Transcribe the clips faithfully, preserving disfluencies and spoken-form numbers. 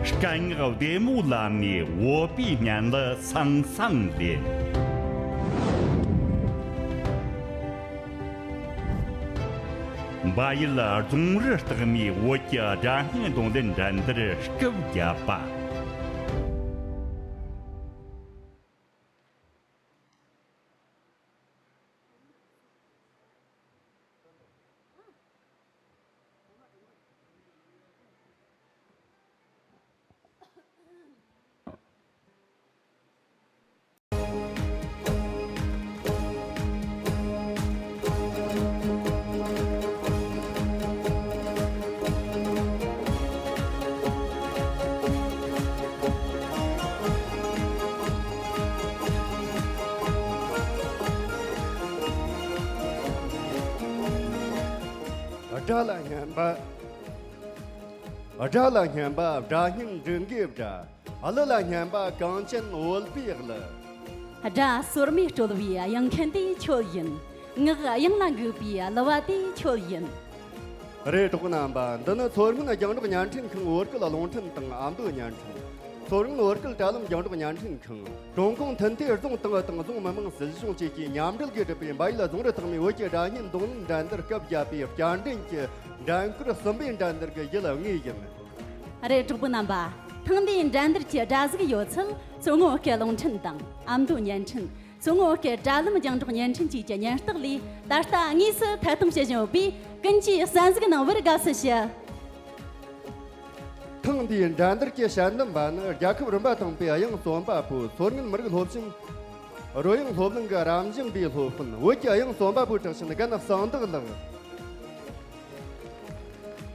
སྐད་ངག་བདེ་མོ་ལམ་ནས་བོད་པའི་སྙན་ལ་སང་སང་ལེན། བལ་ཡུལ་རྫོང་རི་ལྟག་མའི་བོད་ཀྱི་སྒྲ་སྙན་རྡུང་ལེན་འགྲན་བསྡུར་སྐབས་བརྒྱད་པ། སྒྲ་ལ་སྙན་པ། སྒྲ་ལ་སྙན་པ་སྒྲ་སྙན་འབྲུག་གི་སྒྲ། གླུ་ལ་སྙན་པ་གངས་ཅན་བོད་པའི་གླུ། སྒྲ་སོར་མོས་དཀྲོལ་བའི་དབྱངས་མཁན་དེ་ཁྱོད་ཡིན། ངག་དབྱངས་ལ་འགུག་པའི་གླུ་བ་དེ་ཁྱོད་ཡིན། རེད། གྲོགས་རྣམ་པ། འདི་ནི་མཚོ་སྔོན་རྒྱང་སྒྲོག་བརྙན་འཕྲིན་ཁང་བོད་སྐད་རླུང་འཕྲིན་དང་ཨ་མདོ་བརྙན་འཕྲིན། མཚོ་སྔོན་བོད་སྐད་དྲ་ལམ་རྒྱང་སྒྲོག་བརྙན་འཕྲིན་ཁང་། ཀྲུང་གུང་མཐུན་ཐེ་རྫོང་ཏང་ཨུད་དང་རྫོང་མི་དམངས་སྲིད་གཞུང་བཅས་ཀྱིས་མཉམ་འབྲེལ་གྱིས་བསྒྲུབས་པའི་བལ་ཡུལ་རྫོང་རི་ལྟག་མའི་བོད་ཀྱི་སྒྲ་སྙན་རྡུང་ལེན་འགྲན་བསྡུར་སྐབས་བརྒྱད་པའི་བསྐྱར་འགྲན་གྱི་འགྲན་ཁུལ་གསུམ་པའི་འགྲན་བསྡུར་གྱི་ཡུལ་དངོས་ཡིན། རེད། གྲོགས་པོ་རྣམ་པ། ཐེངས་འདིའི་འགྲན་བསྡུར་གྱི་སྒྲ་གཟུགས་ཡོད་ཚད་མཚོ་སྔོན་བོད་སྐད་རླུང་འཕྲིན་དང་ཨ་མདོ་བརྙན་འཕྲིན། མཚོ་སྔོན་བོད་སྐད་དྲ་ལམ་རྒྱང་སྒྲོག་བརྙན་འཕྲིན་བཅས་ཀྱི་སྙན་རྟགས་ལས་ད་ལྟ་དངོས་སུ་ཐད་གཏོང་བྱེད་བཞིན་ཡོད་པས་ཀུན་གྱིས་གསན་གཟིགས་གནང་བར་དགའ་བསུ་ཞུ། ཐེངས་འདིའི་འགྲན་བསྡུར་གྱི་དཔྱད་འདེམས་པ་ནི་རྒྱལ་ཁབ་རིམ་པ་དང་པོའི་དབྱངས་རྩོམ་པ་པོ། མཚོ་སྔོན་མི་རིགས་སློབ་ཆེན་རོལ་དབྱངས་སློབ་གླིང་གི་རབ་འབྱམས་པའི་སློབ་དཔོན། བོད་ཀྱི་དབྱངས་རྩོམ་པ་པོའི་གྲགས་ཅན་རྒན་གསང་བདག་ལགས།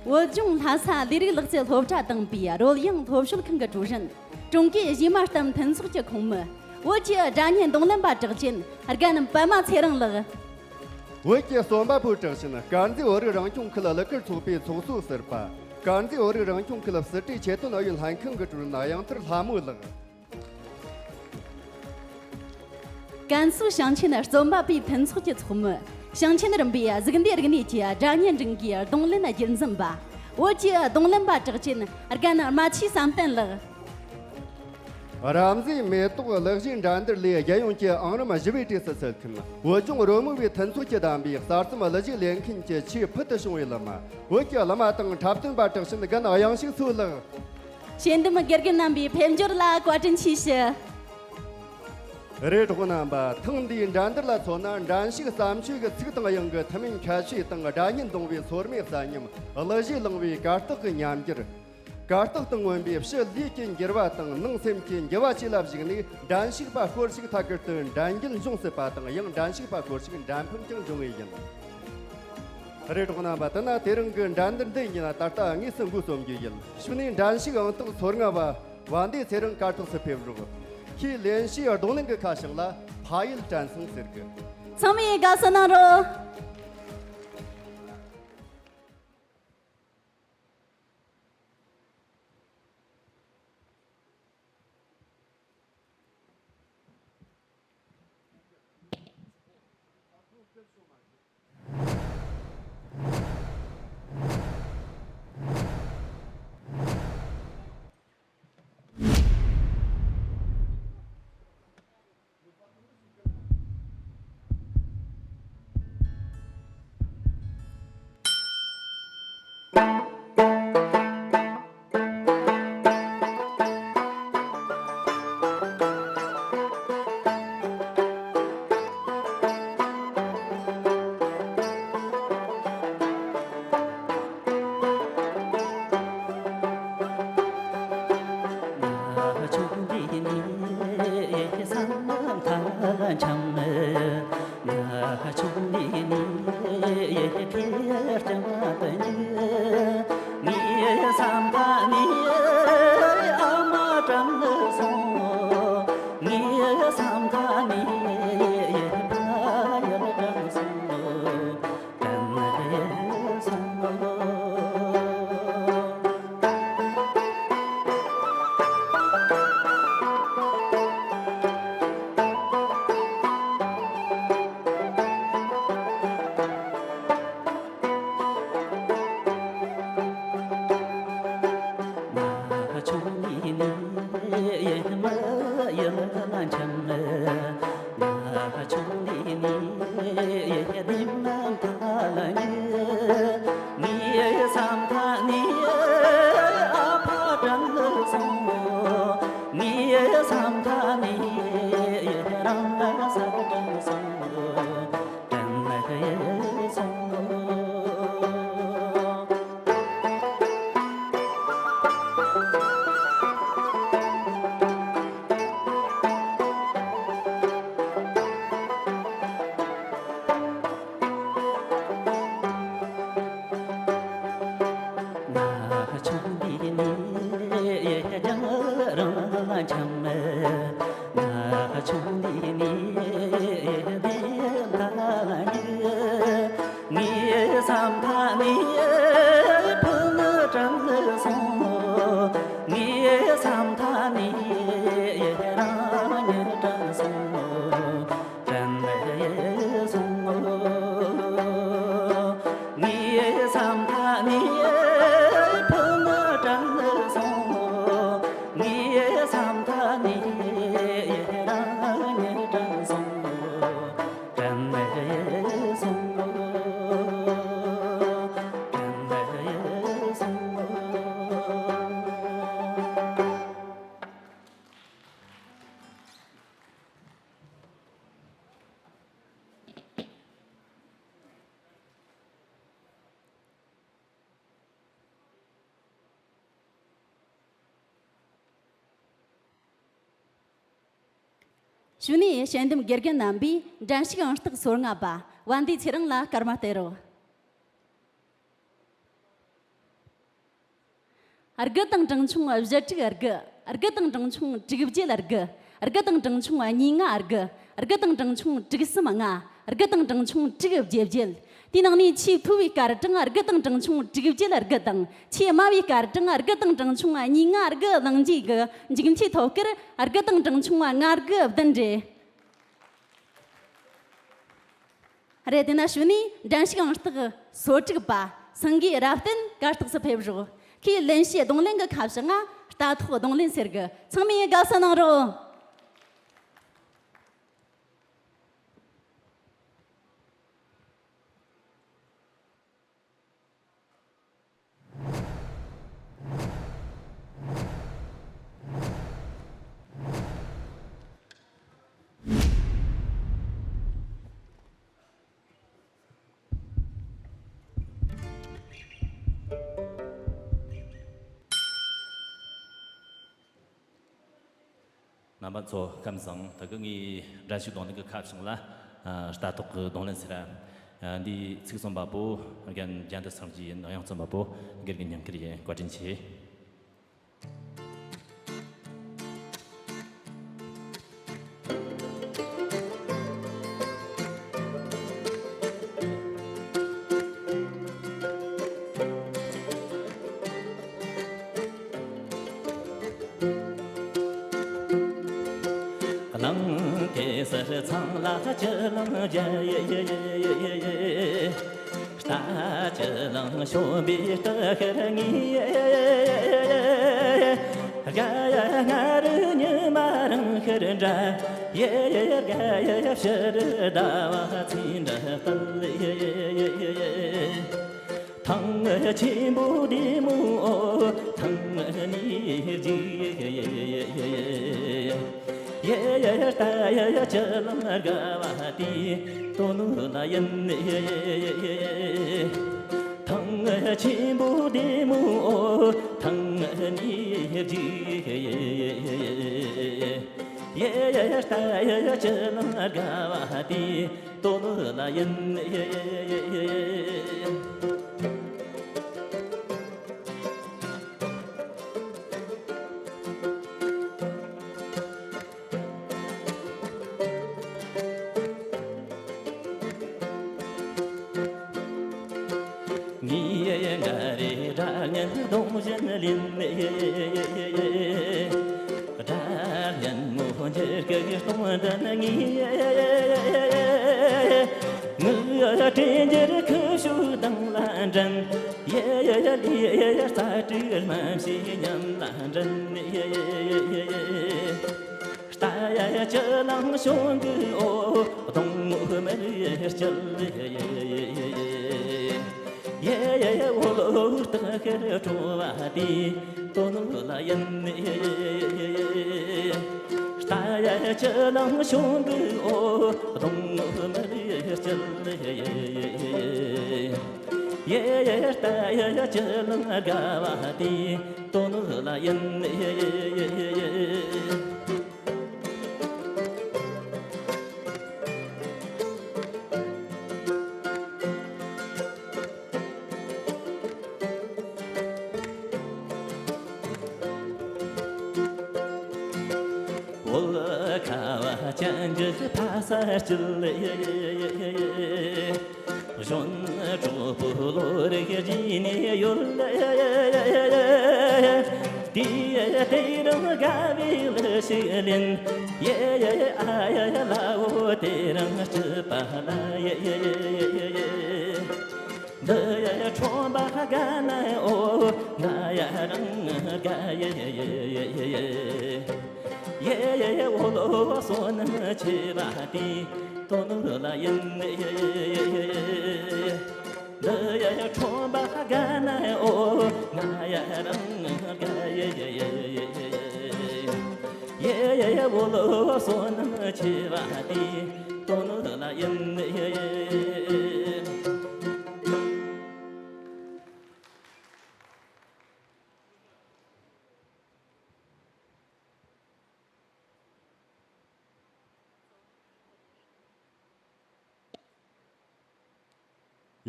བོད་ལྗོངས་ལྷ་ས་ལས་རིགས་ལག་རྩལ་སློབ་གྲྭ་དང་པོའི་རོལ་དབྱངས་སློབ་སྤྱོད་ཁང་གི་ཀྲུའུ་རིན། ཀྲུང་གོའི་གཞས་མ་གཏམ་མཐུན་ཚོགས་ཀྱི་ཁོངས་མི། བོད་ཀྱི་སྒྲ་སྙན་རྡུང་ལེན་པ་གྲགས་ཅན་རྒན་པད་མ་ཚེ་རིང་ལགས། བོད་ཀྱི་རྩོམ་པ་པོའི་གྲགས་ཅན་དཀར་མཛེས་བོད་རིགས་རང་སྐྱོང་ཁུལ་གླུ་གར་ཚོགས་པའི་ཚོགས་གཙོ་ཟུར་པ། དཀར་མཛེས་བོད་རིགས་རང་སྐྱོང་ཁུལ་སྲིད་གྲོས་ཆེད་དོན་ཨུ་ཡོན་ལྷན་ཁང་གི་ཀྲུའུ་རིན་གཡང་ཐར་ལྷ་མོ་ལགས། ཀན་སུའུ་ཞིང་ཆེན་རྩོམ་པ་པོའི་མཐུན་ཚོགས་ཀྱི་ཚོགས་མི། ཞིང་ཆེན་རིམ་པའི་གཟུགས་འདས་རིག་གནས་ཀྱི་སྒྲ་སྙན་རིག་གི་རྡུང་ལེན་རྒྱུན་འཛིན་པ། བོད་ཀྱི་རྡུང་ལེན་པ་གྲགས་ཅན་རྒན་རྨ་ཆུ་བསམ་གཏན་ལགས། རབ་མཛེས་མེ་ཏོག་གླུ་གཞས་འགྲན་བསྡུར་ལས་རྒྱལ་ཡོངས་ཀྱི་ཨང་རིམ་བཞི་པའི་གྲས་སུ་ཚུད་མཁན། བོད་ལྗོངས་རོལ་མོ་བའི་མཐུན་ཚོགས་ཀྱིས་བདམས་པའི་གསར་རྩོམ་གླུ་གཞས་ལེན་མཁན་གྱི་ཆེས་ཕུལ་དུ་བྱུང་བའི་གླུ་མ། བོད་ཀྱི་གླུ་མ་དང་འཁྲབ་སྟོན་པ་གྲགས་ཅན་རྒན་གཡང་ཞིག་མཚོ་ལགས། ཞལ་འདེམས་དགེ་རྒན་རྣམ་པའི་ཕེབས་འབྱོར་ལ་བཀའ་དྲིན་ཆེ་ཞུ། རེད། གྲོགས་རྣམ་པ། ཐེངས་འདིའི་འགྲན་བསྡུར་ལ་མཚོན་ན་འགྲན་ཞུགས་བརྩམས་ཆོས་ཀྱི་ཚིག་དང་དབྱངས་ཀྱི་ཐུན་མིན་ཁྱད་ཆོས་དང་སྒྲ་སྙན་རྡུང་བའི་སོར་མོའི་གསལ་ཉམས། གླུ་གཞས་བླངས་པའི་གར་སྟེགས་ཀྱི་ཉམས་འགྱུར། གར་སྟེགས་དང་མངོན་པའི་ཕྱི་ལུས་ཀྱི་འགྱུར་བ་དང་ནང་སེམས་ཀྱི་འགྱུར་བ་བཅས་ལ་གཞིགས་ནས་འགྲན་ཞུགས་པ་སྐོར་ཞིག་ཐད་ཀར་དུ་འགྲན་རྒྱལ་འབྱུང་སྲིད་པ་དང་། ཡང་འགྲན་ཞུགས་པ་སྐོར་ཞིག་འགྲན་ཕམ་ཀྱང་འབྱུང་ངེས་ཡིན། རེད། གྲོགས་རྣམ་པ། དེ་ན་དེ་རིང་གི་འགྲན་བསྡུར་འདི་ཉིད་ལ་ད་ལྟ་དངོས་སུ་འགོ་རྩོམ་རྒྱུ་ཡིན། གཞུག་ནས་འགྲན་ཞུགས་ཨང་རྟགས་སོ་ལྔ་བ་བན་དེ་ཚེ་རིང་གར་སྟེགས་སུ་ཕེབས་རོགས། ཁྱེད་ལེན་བྱའི་རྡུང་ལེན་གྱི་ཁ་བྱང་ལ་ཕ་ཡུལ་དྲན་སོང་ཟེར་གི། ཚང་མས་དགའ་བསུ་གནང་རོགས། ཐམ་ཐ་ནི་རང་ས་དྲན་སོང་། དྲན་སོང་། ང་ཆུང་དུས་ནས་རྒྱང་རིང་འཁྱམས། ང་ཆུང་དུས་ནས་བདེན་མཐའ་ལ་ཉེ། ངའི་ས་མཐའ་ནས་ཕུ་ནུ་དྲན་སོང་། ངའི་ས་མཐའ་ནས་རང་ཉིད་དྲན་སོང་། དྲན་སོང་། ངའི་ས་མཐའ་ནས་ཕུ་ནུ་དྲན་སོང་། ངའི་ས་མཐའ་ནས་རང་ཉིད་དྲན་སོང་། དྲན་སོང་། དྲན་སོང་། གཞུག་ནས་དཔྱད་འདེམས་དགེ་རྒན་རྣམ་པས་འགྲན་ཞུགས་ཨང་རྟགས་སོ་ལྔ་པ་བན་དེ་ཚེ་རིང་ལ་སྐར་མ་སྟེར་རོ། དགུ་དང་གྲངས་ཆུང་བཞི་དྲུག་དགུ། དགུ་དང་གྲངས་ཆུང་དྲུག་བརྒྱད་དགུ། དགུ་དང་གྲངས་ཆུང་གཉིས་ལྔ་དགུ། དགུ་དང་གྲངས་ཆུང་དྲུག་གསུམ་ལྔ། དགུ་དང་གྲངས་ཆུང་དྲུག་བརྒྱད་བརྒྱད། དེའི་ནང་ནས་ཆེས་མཐོ་བའི་སྐར་གྲངས་དགུ་དང་གྲངས་ཆུང་དྲུག་བརྒྱད་དགུ་དང་། ཆེས་དམའ་བའི་སྐར་གྲངས་དགུ་དང་གྲངས་ཆུང་གཉིས་ལྔ་དགུ་བླངས་རྗེས་ཀྱི་མཇུག་མཐའི་ཐོབ་སྐར་དགུ་དང་གྲངས་ཆུང་ལྔ་དགུ་བདུན་རེད། རེད། དེ་ན་གཞུག་ནས་འགྲན་ཞུགས་ཨང་རྟགས་སོ་དྲུག་པ་སེང་གེ་རབ་བརྟན་གར་སྟེགས་སུ་ཕེབས་རོགས། ཁོས་ལེན་བྱའི་རྡུང་ལེན་གྱི་ཁ་བྱང་ང་རྟ་ཐོག་རྡུང་ལེན་ཟེར་གི། ཚང་མས་དགའ་བསུ་གནང་རོགས། རྣམ་པ་ཚོ་ཁམས་བཟང་། ད་གི་ངའི་འགྲན་ཞུགས་རྡུང་ལེན་གྱི་ཁ་བྱང་ལ་ཨ་རྟ་ཐོག་གི་རྡུང་ལེན་ཟེར། ཨ་འདིའི་ཚིག་རྩོམ་པ་པོ་རྒན་རྒྱ་མདའ་སངས་རྒྱས་ཡིན། དབྱངས་རྩོམ་པ་པོ་དགེ་རྒན་ཉིན་དཀར་ཡིན། བཀའ་དྲིན་ཆེ། གླིང་གེ་སར་ཚང་ལ་སྤྱི་གླིང་རྒྱལ། རྟ་སྤྱི་གླིང་བྱོན་པའི་རྟ་ཤར་ངེས། དགའ་ཡ་ང་རུ་ཉི་མ་རང་ཤར་འདྲ། ཡེ་ཡེ་དགའ་ཡ་ཕྱི་རུ་ཟླ་བ་ཚེས་འདྲ་སྤེལ། ཐང་ཆེན་པོ་བདེ་མོ་ཐང་ནས་རྒྱུག། ཡེ་ཡེ་རྟ་ཡེ་སྤྱི་གླིང་དགའ་བ་དེ། དོ་ནུ་ལ་ཡིན། ཐང་ཆེན་པོ་བདེ་མོ་ཐང་ནས་རྒྱུག། ཡེ་ཡེ་རྟ་ཡེ་སྤྱི་གླིང་དགའ་བ་དེ། དོ་ནུ་ལ་ཡིན། ངའི་འགའ་རེ་སྒྲ་སྙན་གདུང་བཞིན་ལེན། སྒྲ་སྙན་མོ་འགྱུར་གྱི་གཏོང་འདྲེན་ངེས། ངུ་སྤྲེལ་འགྱུར་ཁུ་བྱུག་གདངས་ལ་འདྲེན། ཡེ་ཡེ་ལི་ཡེ་རྩ་དྲུག་རྨ་བྱའི་ཉམས་ལ་འདྲེན། ཡེ་ཡེ་རྟ་ཡེ་སྤྱི་གླིང་བྱོན་གི་འོ། གདོང་མོ་མེར་ཡེ་སྤྱི་ལེ། ཡེ་ཡེ་འོ་ལོ་རྟ་ཤར་བྲོ་བ་དེ། དོ་ནུ་ལ་ཡིན། ཆུ་ནང་ཞུང་གི་འོ་གདོང་མི་ལུས་སྐྱིད་ལེ། ཡེ་ཡེ་ལྟ་ཡེ་ཆུ་ནང་དགའ་བ་དེ་དོ་ནུ་ལ་ཡིན། ཡེ་ཡེ་ཡེ་ཡེ། བོད་ཁ་བ་ཅན་གྱི་ཕ་ས་སྐྱིད་ལེ། གཞོན་གྲོགས་པོ་བློ་རིག་རྗེས་ནས་ཡོད་ལེ། དེ་དེ་རིང་དགའ་བའི་གླུ་ཞིག་ལེན། ཡེ་ཡེ་ཨ་ཡེ་ལ་འོ་དེ་རིང་སྐྱིད་པ་ལ། ཡེ་ཡེ་ཡེ་ཡེ། འདི་ཡེ་ཁྲོམ་པ་དགའ་ན་འོ་ང་ཡ་རང་དགའ། ཡེ་ཡེ་ཡེ་ཡེ། ཡེ་ཡེ་འོ་ལོ་བསོད་ནམས་ཆེ་བ་དེ་དོ་ནུ་ལ་ཡིན། ཡེ་ཡེ་ཡེ་ཡེ། འདི་ཡེ་ཁྲོམ་པ་དགའ་ན་འོ་ང་ཡ་རང་དགའ། ཡེ་ཡེ་ཡེ་ཡེ། ཡེ་ཡེ་འོ་ལོ་བསོད་ནམས་ཆེ་བ་དེ་དོ་ནུ་ལ་ཡིན། ཡེ་ཡེ་ཡེ།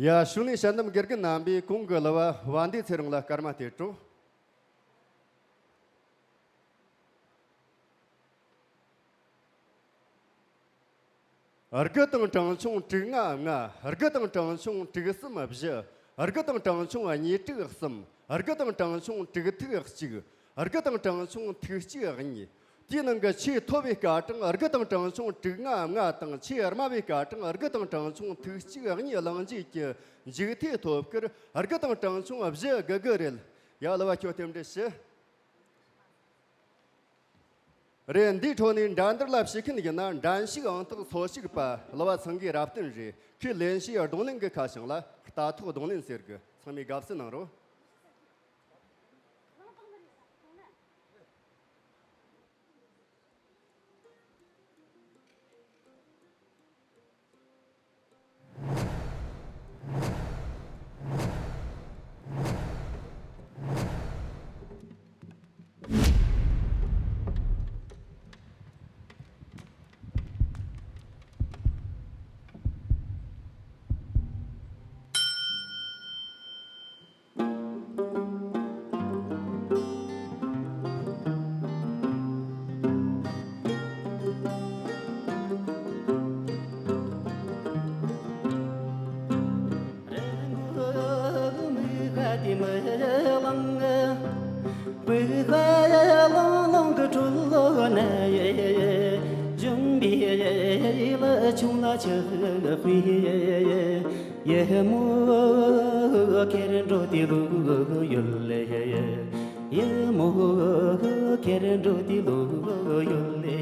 ཡ། ཞུ་ནས་དཔྱད་འདེམས་དགེ་རྒན་རྣམ་པས་གོང་གི་གླུ་བ་བ་འདི་ཚེ་རིང་ལ་སྐར་མ་སྟེར་རོགས། དགུ་དང་གྲངས་ཆུང་དྲུག་ལྔ་ལྔ། དགུ་དང་གྲངས་ཆུང་དྲུག་གསུམ་བཞི། དགུ་དང་གྲངས་ཆུང་གཉིས་དྲུག་གསུམ། དགུ་དང་གྲངས་ཆུང་དྲུག་ཐིག་གཅིག། དགུ་དང་གྲངས་ཆུང་ཐིག་གཅིག་གཉིས། དེའི་ནང་གི་ཆེས་མཐོ་བའི་སྐར་གྲངས་དགུ་དང་གྲངས་ཆུང་དྲུག་ལྔ་ལྔ་དང་། ཆེས་དམའ་བའི་སྐར་གྲངས་དགུ་དང་གྲངས་ཆུང་ཐིག་གཅིག་གཉིས་བླངས་རྗེས་ཀྱི་མཇུག་མཐའི་ཐོབ་སྐར་དགུ་དང་གྲངས་ཆུང་བཞི་དགུ་དགུ་རེད། ཡ། གླུ་བ་ཁྱོད་རྟེན་འབྲེལ་ཞུ། རེད། འདིའི་ཁྲོད་ནས་འགྲན་བསྡུར་ལ་ཞུགས་མཁན་ཡིན་ན། འགྲན་ཞུགས་ཨང་རྟགས་སོ་གཅིག་པ་གླུ་བ་ཚང་གི་རབ་བརྟན་རེད། ཁོས་ལེན་བྱའི་རྡུང་ལེན་གྱི་ཁ་བྱང་ལ་རྟ་ཐོག་རྡུང་ལེན་ཟེར་གི། ཚང་མས་དགའ་བསུ་གནང་རོགས། ཡ་མོ་ཁྱེར་འགྲོ་དེ་ལོ་ཡོད་ལེ། ཡ་མོ་ཁྱེར་འགྲོ་དེ་ལོ་ཡོད་ལེ།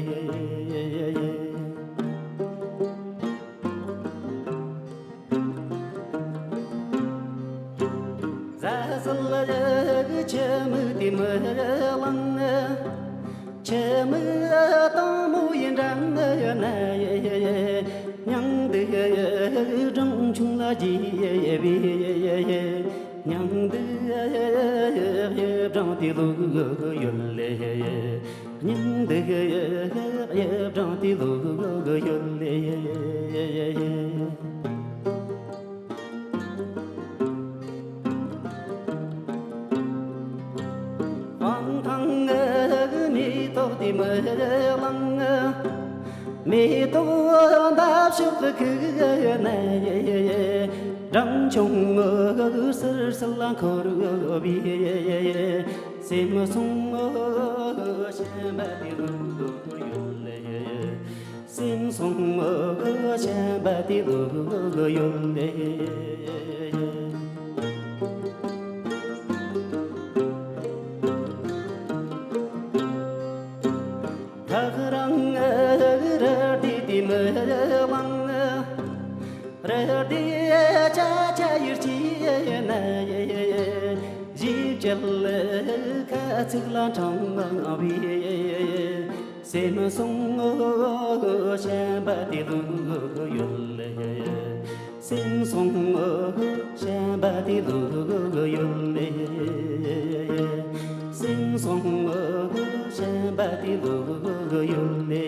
ཟ་ཟི་ལ་ཁྱི་མོ་དེ་མི་ལང་། ཁྱི་མོ་དང་མོ་ཡི་འགྲམ་ན་ཡེ། མྱང་འདི་སྦྲང་ཆུང་ལ་རྗེས་བི། མྱང་འདི་སྦྲང་དེ་ལོ་ཡོད་ལེ། མྱང་འདི་སྦྲང་དེ་ལོ་ཡོད་ལེ། སྤང་ཐང་གི་མེ་ཏོག་དེ་མི་ལང་། མེ་ཏོག་འདབ་གཤོག་གི་ཁུག་ན་ཡེ། སྦྲང་ཆུང་ངུ་སིར་སིར་ལ་འཁོར་བའི་སེམས་སོང་ཞེན་པ་དེ་ལོ་ཡོད་ལེ། སེམས་སོང་ཞེན་པ་དེ་ལོ་ཡོད་ལེ། ཐག་རིང་རི་དེ་དེ་མི་ལང་། རི་དེ་ཆ་ཆ་ཡུར་གྱི་ན་ཡེ། གཞིས་ ཞལ་ཁ་ཚིག་ལ་དྲངས་པའི་སེམས་བཟང་ངོ་ཤན་པ་དེ་ལོ་ཡོད་ལེ། སེམས་བཟང་ངོ་ཤན་པ་དེ་ལོ་ཡོད་ལེ། སེམས་བཟང་ངོ་ཤན་པ་དེ་ལོ་ཡོད་ལེ།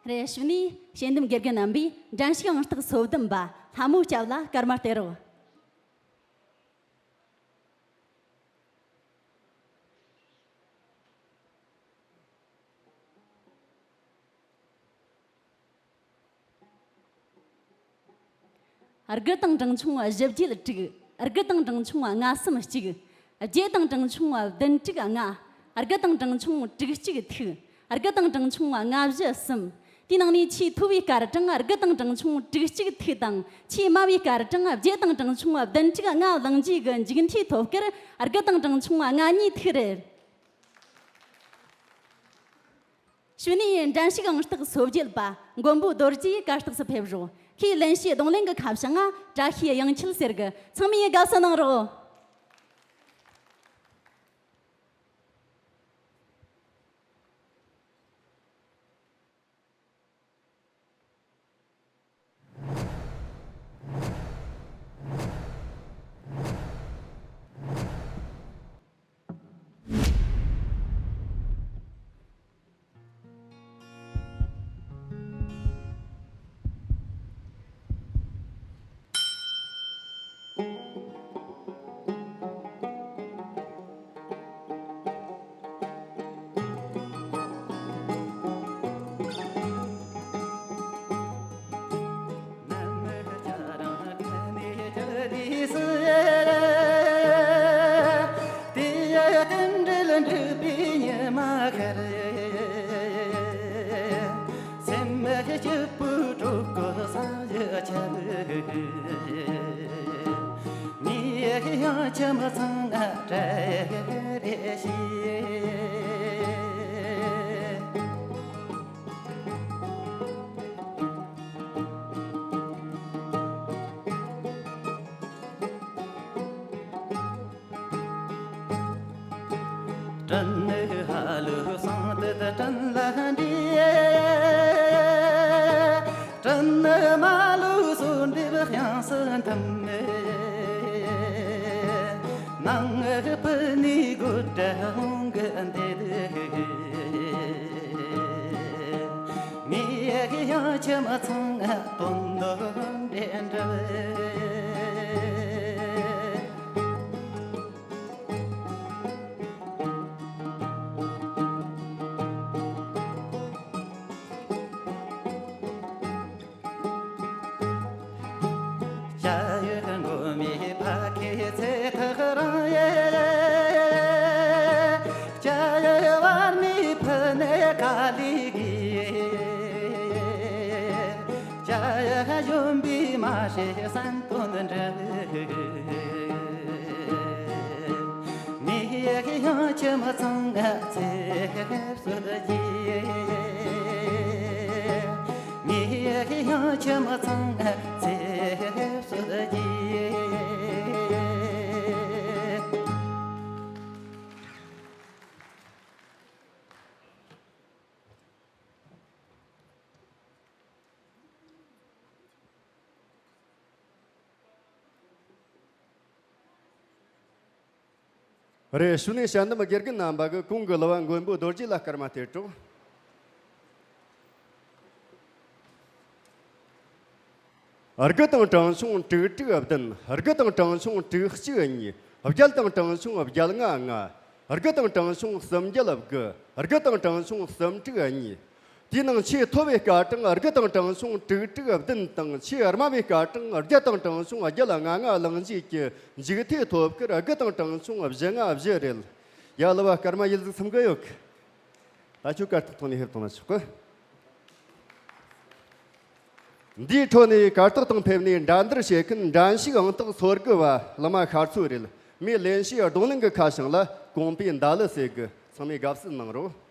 རེད། ཞུ་ནས་དཔྱད་འདེམས་དགེ་རྒན་རྣམ་པས་འགྲན་ཞུགས་ཨང་རྟགས་སོ་བདུན་པ་ལྷ་མོ་སྐྱབས་ལ་སྐར་མ་སྟེར་རོགས། དགུ་དང་གྲངས་ཆུང་བཞི་བརྒྱད་དྲུག་དགུ་དང་གྲངས་ཆུང་ལྔ་གསུམ་གཅིག་བརྒྱད་དང་གྲངས་ཆུང་བདུན་དྲུག་ལྔ་དགུ་དང་གྲངས་ཆུང་དྲུག་གཅིག་ཐིག་དགུ་དང་གྲངས་ཆུང་ལྔ་བཞི་གསུམ། དེའི་ནང་ནས་ཆེས་མཐོ་བའི་སྐར་གྲངས་དགུ་དང་གྲངས་ཆུང་དྲུག་གཅིག་ཐིག་དང་ཆེས་དམའ་བའི་སྐར་གྲངས་བརྒྱད་དང་གྲངས་ཆུང་བདུན་དྲུག་ལྔ་བླངས་རྗེས་ཀྱི་མཇུག་མཐའི་ཐོབ་སྐར་དགུ་དང་གྲངས་ཆུང་ལྔ་གཉིས་ཐིག་རེད། ཞུ་ནས་འགྲན་ཞུགས་ཨང་རྟགས་སོ་བརྒྱད་པ་མགོན་པོ་རྡོ་རྗེ་གར་སྟེགས་སུ་ཕེབས་རོགས། ཁོས་ལེན་བྱའི་རྡུང་ལེན་གྱི་ཁ་བྱང་ང་བཀྲ་ཤིས་དབྱངས་འཁྱིལ་ཟེར་གི། ཚང་མས་དགའ་བསུ་གནང་རོགས། སེམས་སྐྱིད་པོའི་གྲོགས་པོ་ས་ཡི་ཆ་ལུགས། ངས་ཡང་ཁྱིམ་ཚང་ང་བཀྲ་ཤིས། སྤྲིན་ནི་ཧ་ལུ་སང་དེ་དེ་སྤྲིན་ལ་འདྲེས། སྤྲིན་ནི་མ་ལུ་སོ་འདེབས་དབྱངས་སུ་འཐིམ། ནང་ངི་སྤུན་ནི་དགོད་བྲ་ཧོང་གི་འདེད། ངས་ཡང་ཁྱིམ་ཚང་དོན་དུ་འདྲེན་འདྲ། བྱ་ཡི་མགོ་མི་ཕ་ཁའི་ཚེ་ཐག་རིང་ཡེ། བྱ་ཡི་བར་མི་ཕུ་ནས་ཁ་ལི་གི། བྱ་ཡི་གཞོན་པའི་མ་ཧྲི་སན་དོན་འདྲ། ངས་ཡང་ཁྱིམ་ཚང་ང་ཚེ་སྲོག་གི། ངས་ཡང་ཁྱིམ་ཚང་ང་ཚེ་སྲོག་གི། རེད། ཞུ་ནས་དཔྱད་འདེམས་དགེ་རྒན་རྣམ་པ་གིས་གོང་གི་གླུ་བ་མགོན་པོ་རྡོ་རྗེ་ལ་སྐར་མ་སྟེར་རོགས། དགུ་དང་གྲངས་ཆུང་དྲུག་དྲུག་བདུན། དགུ་དང་གྲངས་ཆུང་དྲུག་གཅིག་གཉིས། བརྒྱད་དང་གྲངས་ཆུང་བརྒྱད་ལྔ་ལྔ། དགུ་དང་གྲངས་ཆུང་སུམ་བརྒྱད་དགུ། དགུ་དང་གྲངས་ཆུང་སུམ་དྲུག་གཉིས། དེའི་ནང་ཆེས་མཐོ་བའི་སྐར་གྲངས་དགུ་དང་གྲངས་ཆུང་དྲུག་དྲུག་བདུན་དང་། ཆེས་དམའ་བའི་སྐར་གྲངས་བརྒྱད་དང་གྲངས་ཆུང་བརྒྱད་ལྔ་ལྔ་བླངས་རྗེས་ཀྱི་མཇུག་མཐའི་ཐོབ་སྐར་དགུ་དང་གྲངས་ཆུང་བཞི་ལྔ་བཞི་རེད། ཡ། གླུ་བ་སྐར་མ་ཡིད་ཟིག་ཚིམ་གི་ཡོད་གི། ད་ཁྱོད་སྐར་ཐག་ཐོག་ནས་ཕེབས་བཏང་ན་ཆོག་གི། འདིའི་ཁྲོད་ནས་གར་སྟེགས་སྟེང་ཕེབས་ནས་འགྲན་བསྡུར་བྱེད་མཁན་འགྲན་ཞུགས་ཨང་རྟགས་སོ་དགུ་བ་གླུ་མ་ཤར་ཚོ་རེད། མོས་ལེན་བྱའི་རྡུང་ལེན་གྱི་ཁ་བྱང་ལ་ གོང་པའི་མདའ་ལི་ཟེར་གི། ཚང་མས་དགའ་བསུ་གནང་རོགས།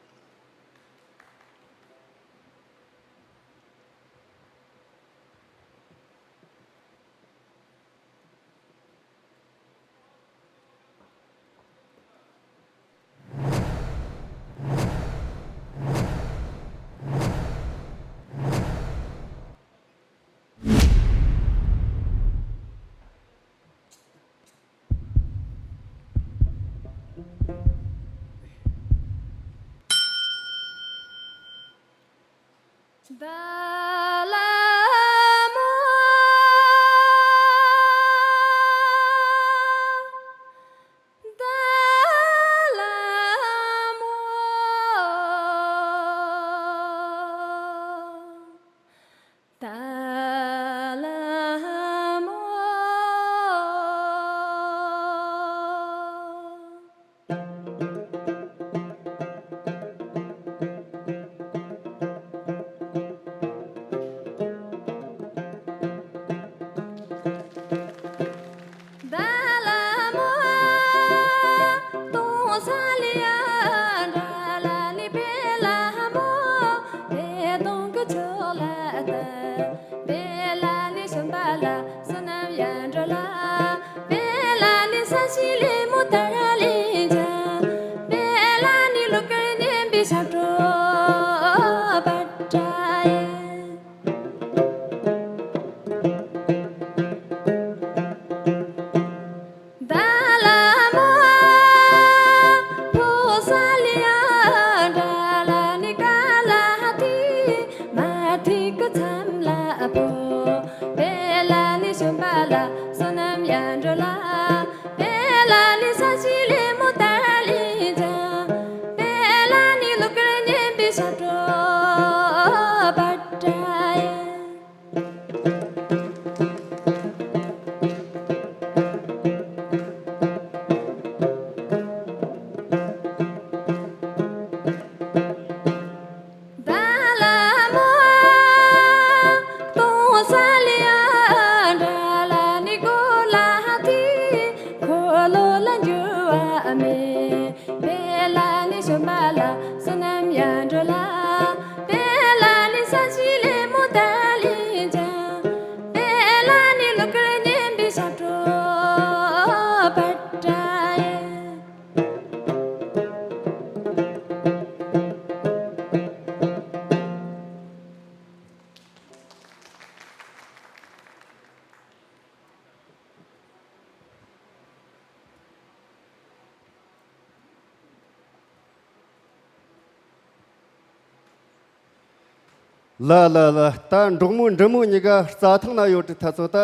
ལ་ལ་ལ། ད་འབྲོག་མོ་འབྲི་མོ་གཉིས་ཀ་རྩྭ་ཐང་ན་ཡོད་དུས་ཐ་ཚོ་ད་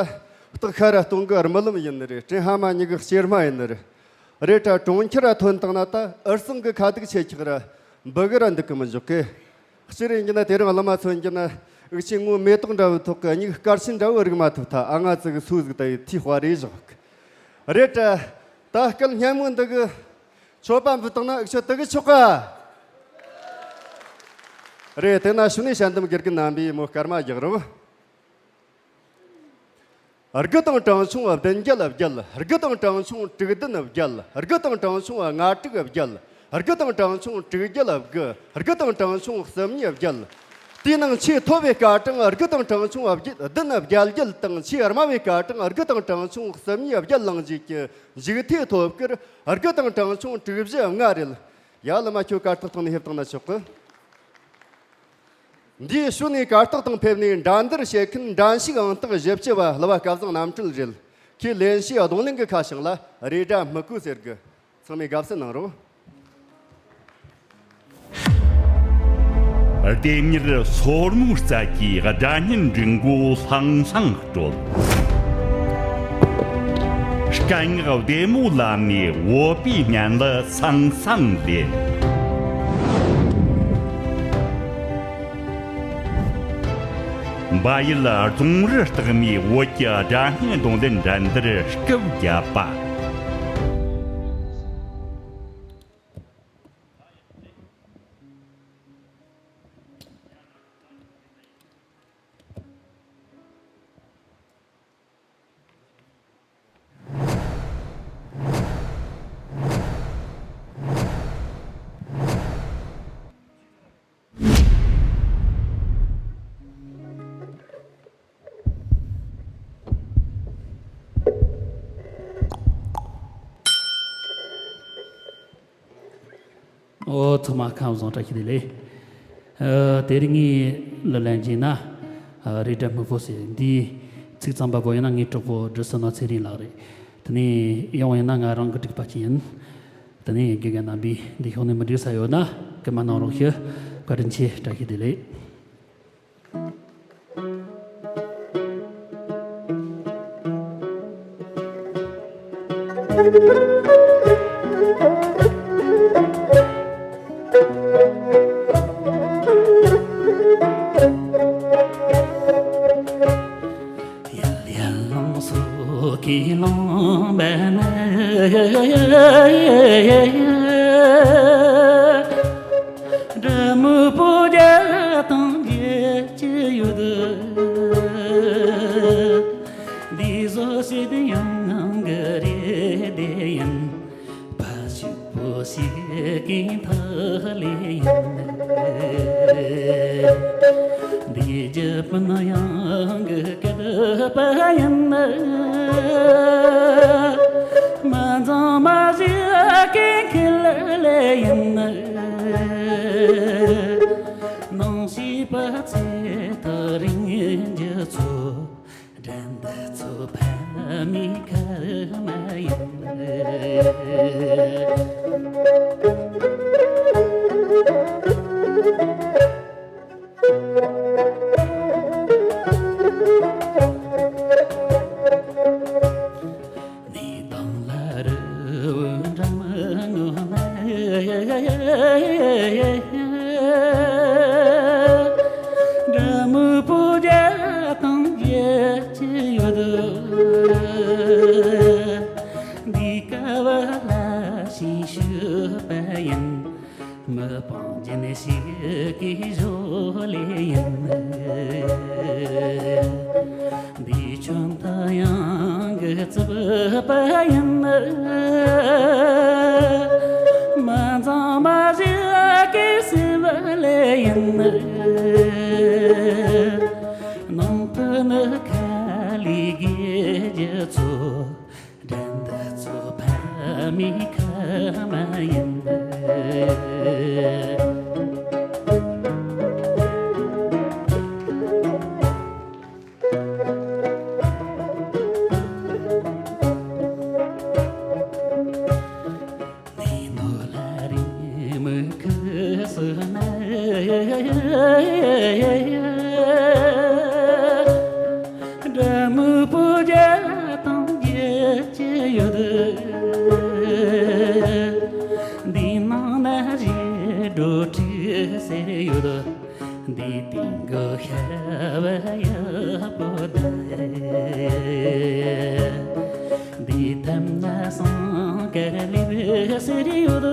སྟག་ཤ་ར་སྟོང་གི་རྨི་ལམ་ཡིན་ནི་རེད། སྤྲིན་ཕ་མ་གཉིས་ཀི་གཤེར་མ་ཡིན་ནི་རེད། རེད་དྲ་གྲོང་ཁྱེར་ར་ཐོན་བཏང་ན་ད་འུར་ཟིང་གི་ཁ་སྡུག་ཆེ་ཁྱག་ར་འབུ་གི་ར་འདུག་གི་མི་འཇོག་གི། སྤྱིར་ཡིན་གྱི་ན་དེ་རིང་བླ་མ་མཚོན་གྱི་ན་འུ་ཆའི་ངོ་མེ་ཏོག་འདྲ་བོའི་ཐོག་གི་མྱིག་དཀར་ཆེན་འདྲ་བོ་རིག་མ་ཐུབ་ཐ། ཨ་ང་ཙི་གི་སུ་ཟིག་ད་ཡི་ཐིག་དཔའ་རེ་བཞག་གི། རེད་དྲ་ད་སྐད་སྙན་མོ་འདི་གི་མཆོད་པ་འབུལ་བཏང་ན་འུ་ཆོ་དེ་གི་ཆོག་ག། རེད་དེ་ན་ཤུ་ནི་ཞལ་འདམ་དགེ་རྒན་རྣམ་པས་མོ་སྐར་མ་རྒྱག་རོགས། དགུ་དང་གྲངས་ཆུང་བདུན་བརྒྱད་བརྒྱད། དགུ་དང་གྲངས་ཆུང་དྲུག་བདུན་བརྒྱད། དགུ་དང་གྲངས་ཆུང་ལྔ་དྲུག་བརྒྱད། དགུ་དང་གྲངས་ཆུང་དྲུག་བརྒྱད་དགུ། དགུ་དང་གྲངས་ཆུང་གསུམ་གཉིས་བརྒྱད། དེའི་ནང་ཆེས་མཐོ་བའི་སྐར་གྲངས་དགུ་དང་གྲངས་ཆུང་བརྒྱད་བདུན་བརྒྱད་བརྒྱད་དང་། ཆེས་དམའ་བའི་སྐར་གྲངས་དགུ་དང་གྲངས་ཆུང་གསུམ་གཉིས་བརྒྱད་བླངས་རྗེས་ཀྱི་མཇུག་མཐའི་ཐོབ་སྐར་དགུ་དང་གྲངས་ཆུང་དྲུག་བཞི་ལྔ་རེད། ཡ་བླ་མ་ཁྱོད་གར་སྟེགས་སྟེང་ནས་ཕེབས་བཏང་ན་ཆོག་གི། འདིའི་ཤུལ་ནས་གར་སྟེགས་སྟེང་ཕེབས་ནས་འགྲན་བསྡུར་བྱེད་མཁན་འགྲན་ཞུགས་ཨང་རྟགས་བཞི་བཅུ་བ་བསླུ་བ་སྐལ་བཟང་རྣམ་གྲོལ་རེད། ཁོས་ལེན་བྱའི་རྡུང་ལེན་གྱི་ཁ་བྱང་ལ་རེད་དྲ་མི་དགོས་ཟེར་གི། ཚང་མས་དགའ་བསུ་གནང་རོགས། ལྡེམ་མྱུར་སོར་མོའི་རྩལ་གྱིས་སྒྲ་སྙན་འབྲི་མགོ་ལྷང་ལྷང་དཀྲོལ། སྐད་ངག་བདེ་མོ་ལམ་ནས་བོད་པའི་སྙན་ལ་སང་སང་ལེན། བལ་ཡུལ་རྫོང་རི་སྟག་མའི་བོད་ཀྱི་སྒྲ་སྙན་རྡུང་ལེན་འགྲན་བསྡུར་སྐབས་བརྒྱད་པ། ཨོ། ཚང་མ་ཁམས་བཟང་། བཀྲ་ཤིས་བདེ་ལེགས། ཨ། དེ་རིང་ངའི་གླུ་ལེན་རྒྱུ་ན། ཨ། རེད་དྲ་སྨུག་པོ་ཟེར། འདིའི་ཚིག་བརྩམས་པ་པོ་ཡིན་ན་ངའི་གྲོགས་པོ་འབྲི་ས་ནོར་ཚེ་རིང་ལགས་རེད། དེ་ནས་ཡང་ཡིན་ན་ང་རང་གིས་བསྒྲིགས་པ་ཅིག་ཡིན། དེ་ནས་དགེ་རྒན་རྣམ་པས་འདི་ཤོག་ནས་མི་འགྲིག་ས་ཡོད་ན་སྐུལ་མ་གནང་རོགས་ཞུ། བཀའ་དྲིན་ཆེ། བཀྲ་ཤིས་བདེ་ལེགས། ཡལ་ཡལ་ལང་སོ་གི་ལང་བ་ན། འབྲི་མོ་བུ་རྒྱ་དང་རྒྱལ་གྱི་ཡོད། འདི་བཟོ་ཞིག་ཡང་གི་རེད་དེ་ཡིན། ཕ་ཕྱུག་པོ་ཞིག་གི་མཐའ་ལས་ཡིན། འདི་རྒྱུ་སྤུན་ཡང་གི་སྐད་པ་ཡིན། མ་འཛོམས་མ་བཞི་གི་ཁྱི་ལ་ལས་ཡིན། ནང་ཤི་པ་ཚེ་ཐག་རིང་རྒྱུ་ཚོ། དགྲ་འདི་ཚོ་ཕ་མའི་ཁ་མ་ཡིན། ནི་དང་ལ་རི་བོ་འགྲམ་ངོ་ན། འབྲི་མོ་བུ་རྒྱ་དང་རྒྱལ་གྱི་ཡོད། འདི་ཀ་བ་ལ་ཞིང་ཞུ་བ་ཡིན། མི་སྤང་སྦྱིན་ཞིག་གི་ཞོ་ལས་ཡིན། འདི་ཆུ་མཐའ་ཡང་གི་རྩིབ་པ་ཡིན། མ་འཛོམས་མ་བཞི་གི་སྲིབ་ལས་ཡིན། ནང་དུ་ནི་ཁ་ལི་གི་རྒྱུ་ཚོ། དགྲ་འདི་ཚོ་ཕ་མའི་ཁ་མ་ཡིན། ནི་ནོ་ལ་རི་མི་ཁུ་སུ་ན། འབྲི་མོ་བུ་རྒྱ་དང་རྒྱལ་གྱི་ཡོད། འདི་ནང་ན་རི་འགྲོ་དྲི་ཟེར་ཡོད། འདི་སྟེང་གི་ཤར་བ་ཡག་པོ་འདུག། འདི་ཐམ་ན་སང་ཀར་ལི་བི་སི་རི་ཡོད།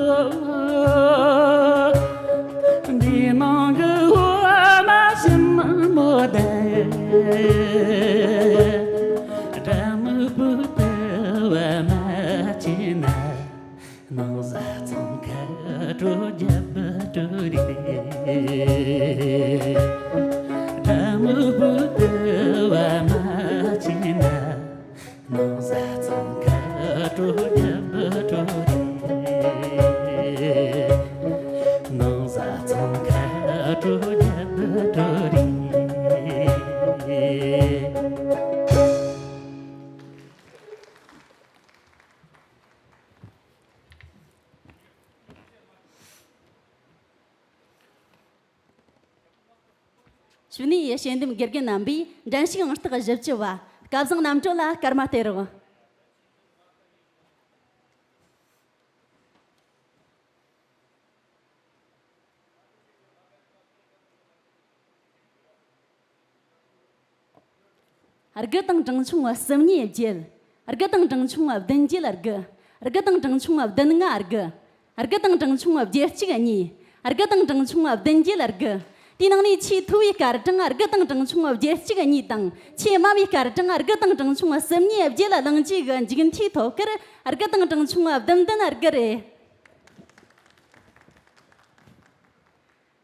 འདི་ནང་གི་འོ་མ་ཞིམ་མོ་དང་། དགྲ་མོ་བུ་དུ་བ་མ་ཆེ་ན། ནང་བཟའ་ཚང་ཁ་དྲོ་རྒྱབ་དྲོ་རེད། དགྲ་མོ་བུ་དུ་བ་མ་ཆེ་ན། ནང་བཟའ་ཚང་ཁ་དྲོ་རྒྱབ་དྲོ་རེད། ནང་བཟའ་ཚང་ཁ་དྲོ་རྒྱབ་དྲོ་རེད། གཞུག་ནས་དཔྱད་འདེམས་དགེ་རྒན་རྣམ་པས་འགྲན་ཞུགས་ཨང་རྟགས་བཞི་བཅུ་བ་སྐལ་བཟང་རྣམ་གྲོལ་ལ་སྐར་མ་སྟེར་རོགས། དགུ་དང་གྲངས་ཆུང་བ་གསུམ་གཉིས་བརྒྱད། དགུ་དང་གྲངས་ཆུང་བ་བདུན་བརྒྱད་དགུ། དགུ་དང་གྲངས་ཆུང་བ་བདུན་ལྔ་དགུ། དགུ་དང་གྲངས་ཆུང་བ་བརྒྱད་གཅིག་གཉིས། དགུ་དང་གྲངས་ཆུང་བ་བདུན་བརྒྱད་དགུ། དེའི་ནང་ནས་ཆེས་མཐོ་བའི་སྐར་གྲངས་དགུ་དང་གྲངས་ཆུང་བ་བརྒྱད་གཅིག་གཉིས་དང་། ཆེས་དམའ་བའི་སྐར་གྲངས་དགུ་དང་གྲངས་ཆུང་བ་གསུམ་གཉིས་བརྒྱད་ལ་ལངས་རྒྱུ་གི་མཇུག་མཐའི་ཐོབ་སྐར་དགུ་དང་གྲངས་ཆུང་བ་བདུན་བདུན་དགུ་རེད།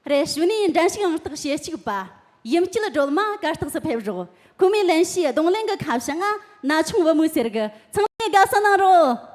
རེད། གཞུག་ནས་འགྲན་ཞུགས་ཨང་རྟགས་ཞེ་གཅིག་པ་ཡུམ་སྐྱིད་སྒྲོལ་མ་གར་སྟེགས་སུ་ཕེབས་རོགས། ཁོ་མོས་ལེན་བྱའི་རྡུང་ལེན་གྱི་ཁ་བྱང་ང་ན་ཆུང་བུ་མོའི་ཟེར་གི། ཚང་མས་དགའ་བསུ་གནང་རོགས།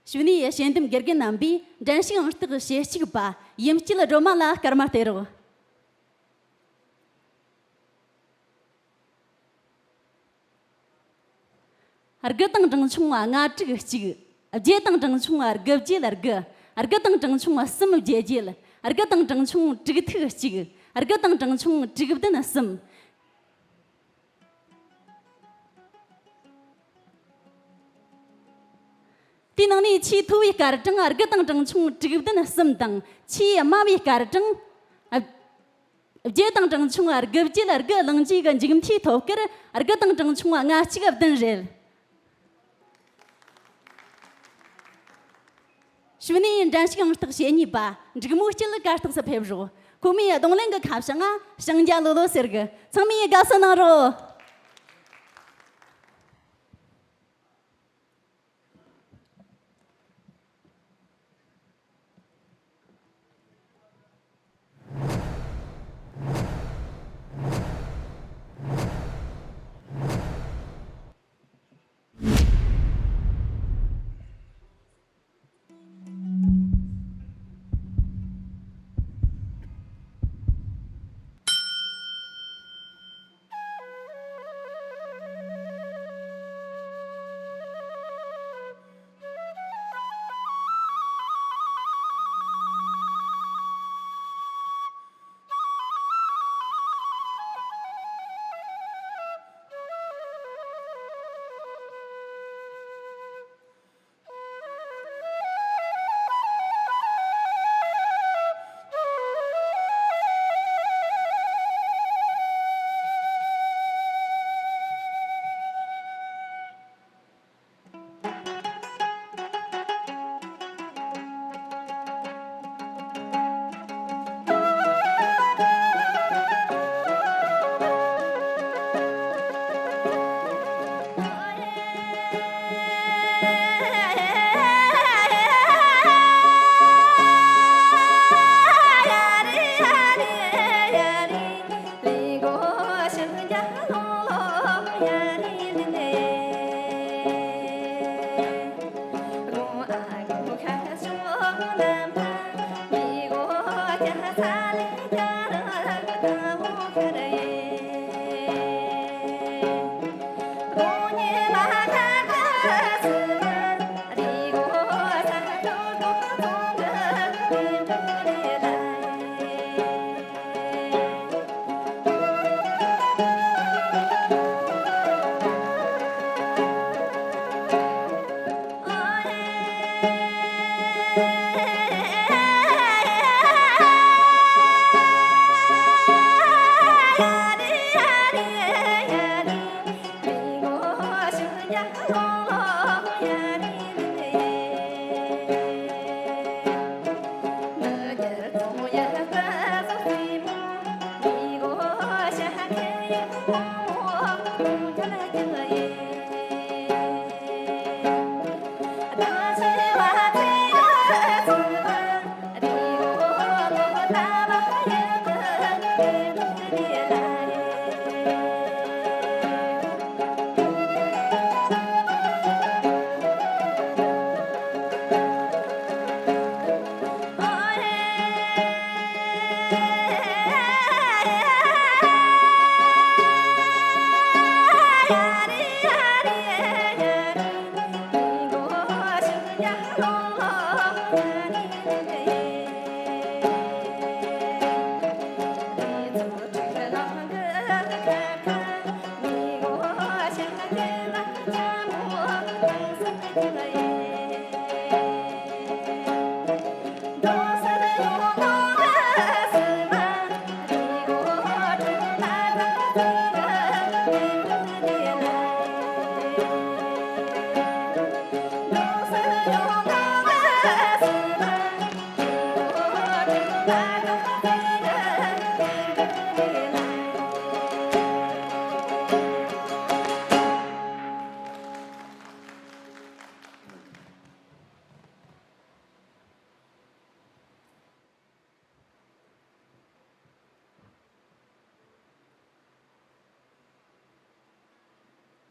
གཞུག་ནས་དཔྱད་འདེམས་དགེ་རྒན་རྣམ་པས་འགྲན་ཞུགས་ཨང་རྟགས་ཞེ་གཅིག་པ་ཡུམ་སྐྱིད་སྒྲོལ་མ་ལ་སྐར་མ་སྟེར་རོགས། དགུ་དང་གྲངས་ཆུང་ལྔ་དྲུག་གཅིག་བརྒྱད་དང་གྲངས་ཆུང་དགུ་བརྒྱད་དགུ། དགུ་དང་གྲངས་ཆུང་གསུམ་བརྒྱད་བརྒྱད། དགུ་དང་གྲངས་ཆུང་དྲུག་ཐིག་གཅིག་དགུ་དང་གྲངས་ཆུང་དྲུག་བདུན་གསུམ། དེའི་ནང་ནས་ཆེས་མཐོ་བའི་སྐར་གྲངས་དགུ་དང་གྲངས་ཆུང་དྲུག་བདུན་གསུམ་དང་། ཆེས་དམའ་བའི་སྐར་གྲངས་བརྒྱད་དང་གྲངས་ཆུང་དགུ་བརྒྱད་དགུ་གླིང་རྗེ་གི་མཇུག་མཐའི་ཐོབ་སྐར་དགུ་དང་གྲངས་ཆུང་ལྔ་གཅིག་བདུན་རེད། གཞུག་ནས་འགྲན་ཞུགས་ཨང་རྟགས་ཞེ་གཉིས་པ་འབྲུག་མོ་སྐྱིད་གར་སྟེགས་སུ་ཕེབས་རོགས། ཁོ་མོས་རྡུང་ལེན་གྱི་ཁ་བྱང་ང་ཞང་རྒྱ་ལོ་ལོ་ཟེར་གི། ཚང་མས་དགའ་བསུ་གནང་རོགས།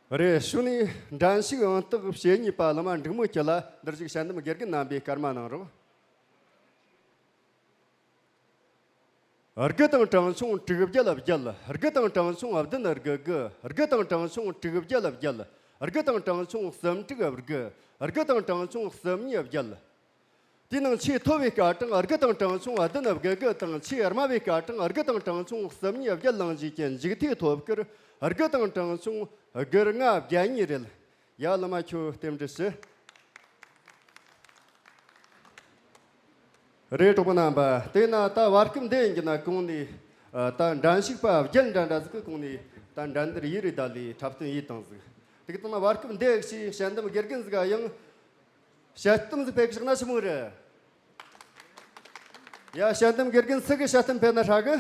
རེད། གཞུག་ནས་འགྲན་ཞུགས་ཨང་རྟགས་ཞེ་གཉིས་པ་བླ་མ་འབྲུག་མོ་སྐྱིད་ལ་འདིར་བཞུགས་དཔྱད་འདེམས་དགེ་རྒན་རྣམ་པས་སྐར་མ་གནང་རོགས། དགུ་དང་གྲངས་ཆུང་དྲུག་བརྒྱད་བརྒྱད། དགུ་དང་གྲངས་ཆུང་བདུན་དགུ་དགུ། དགུ་དང་གྲངས་ཆུང་དྲུག་བརྒྱད་བརྒྱད། དགུ་དང་གྲངས་ཆུང་གསུམ་དྲུག་དགུ། དགུ་དང་གྲངས་ཆུང་གསུམ་གཉིས་བརྒྱད། དེའི་ནང་ཆེས་མཐོ་བའི་སྐར་གྲངས་དགུ་དང་གྲངས་ཆུང་བདུན་དགུ་དགུ་དང་། ཆེས་དམའ་བའི་སྐར་གྲངས་དགུ་དང་གྲངས་ཆུང་གསུམ་གཉིས་བརྒྱད་བླངས་རྗེས་ཀྱི་མཇུག་མཐའི་ཐོབ་སྐར་དགུ་དང་གྲངས་ཆུང་དགུ་ལྔ་བརྒྱད་གཉིས་རེད། ཡ། བླ་མ་ཁྱོད་རྟེན་འབྲེལ་ཞུ། རེད། གྲོགས་པོ་རྣམ་པ། དེས་ན་ད་བར་སྐབས་འདི་ཡིན་གྱི་ན་གོང་ནས་ཨ། ད་འགྲན་ཞུགས་པ་བརྒྱད་འདྲ་འདྲ་ཟིག་གི་གོང་ནས་ད་འགྲན་བསྡུར་ཡི་རེ་ད་ལས་འཁྲབ་སྟོན་ཡི་དང་ཟིག་དེ་གི་ཐོག་ན་བར་སྐབས་འདི་ཞིག་དཔྱད་འདེམས་དགེ་རྒན་ཟིག་ཡང་དཔྱད་གཏམ་ཟིག་ཕེབས་གི་ཞག་ན་ཞི་མོ་རེད། ཡ། དཔྱད་འདེམས་དགེ་རྒན་སུ་གི་དཔྱད་གཏམ་ཕེབས་ན་ཧྲ་གི།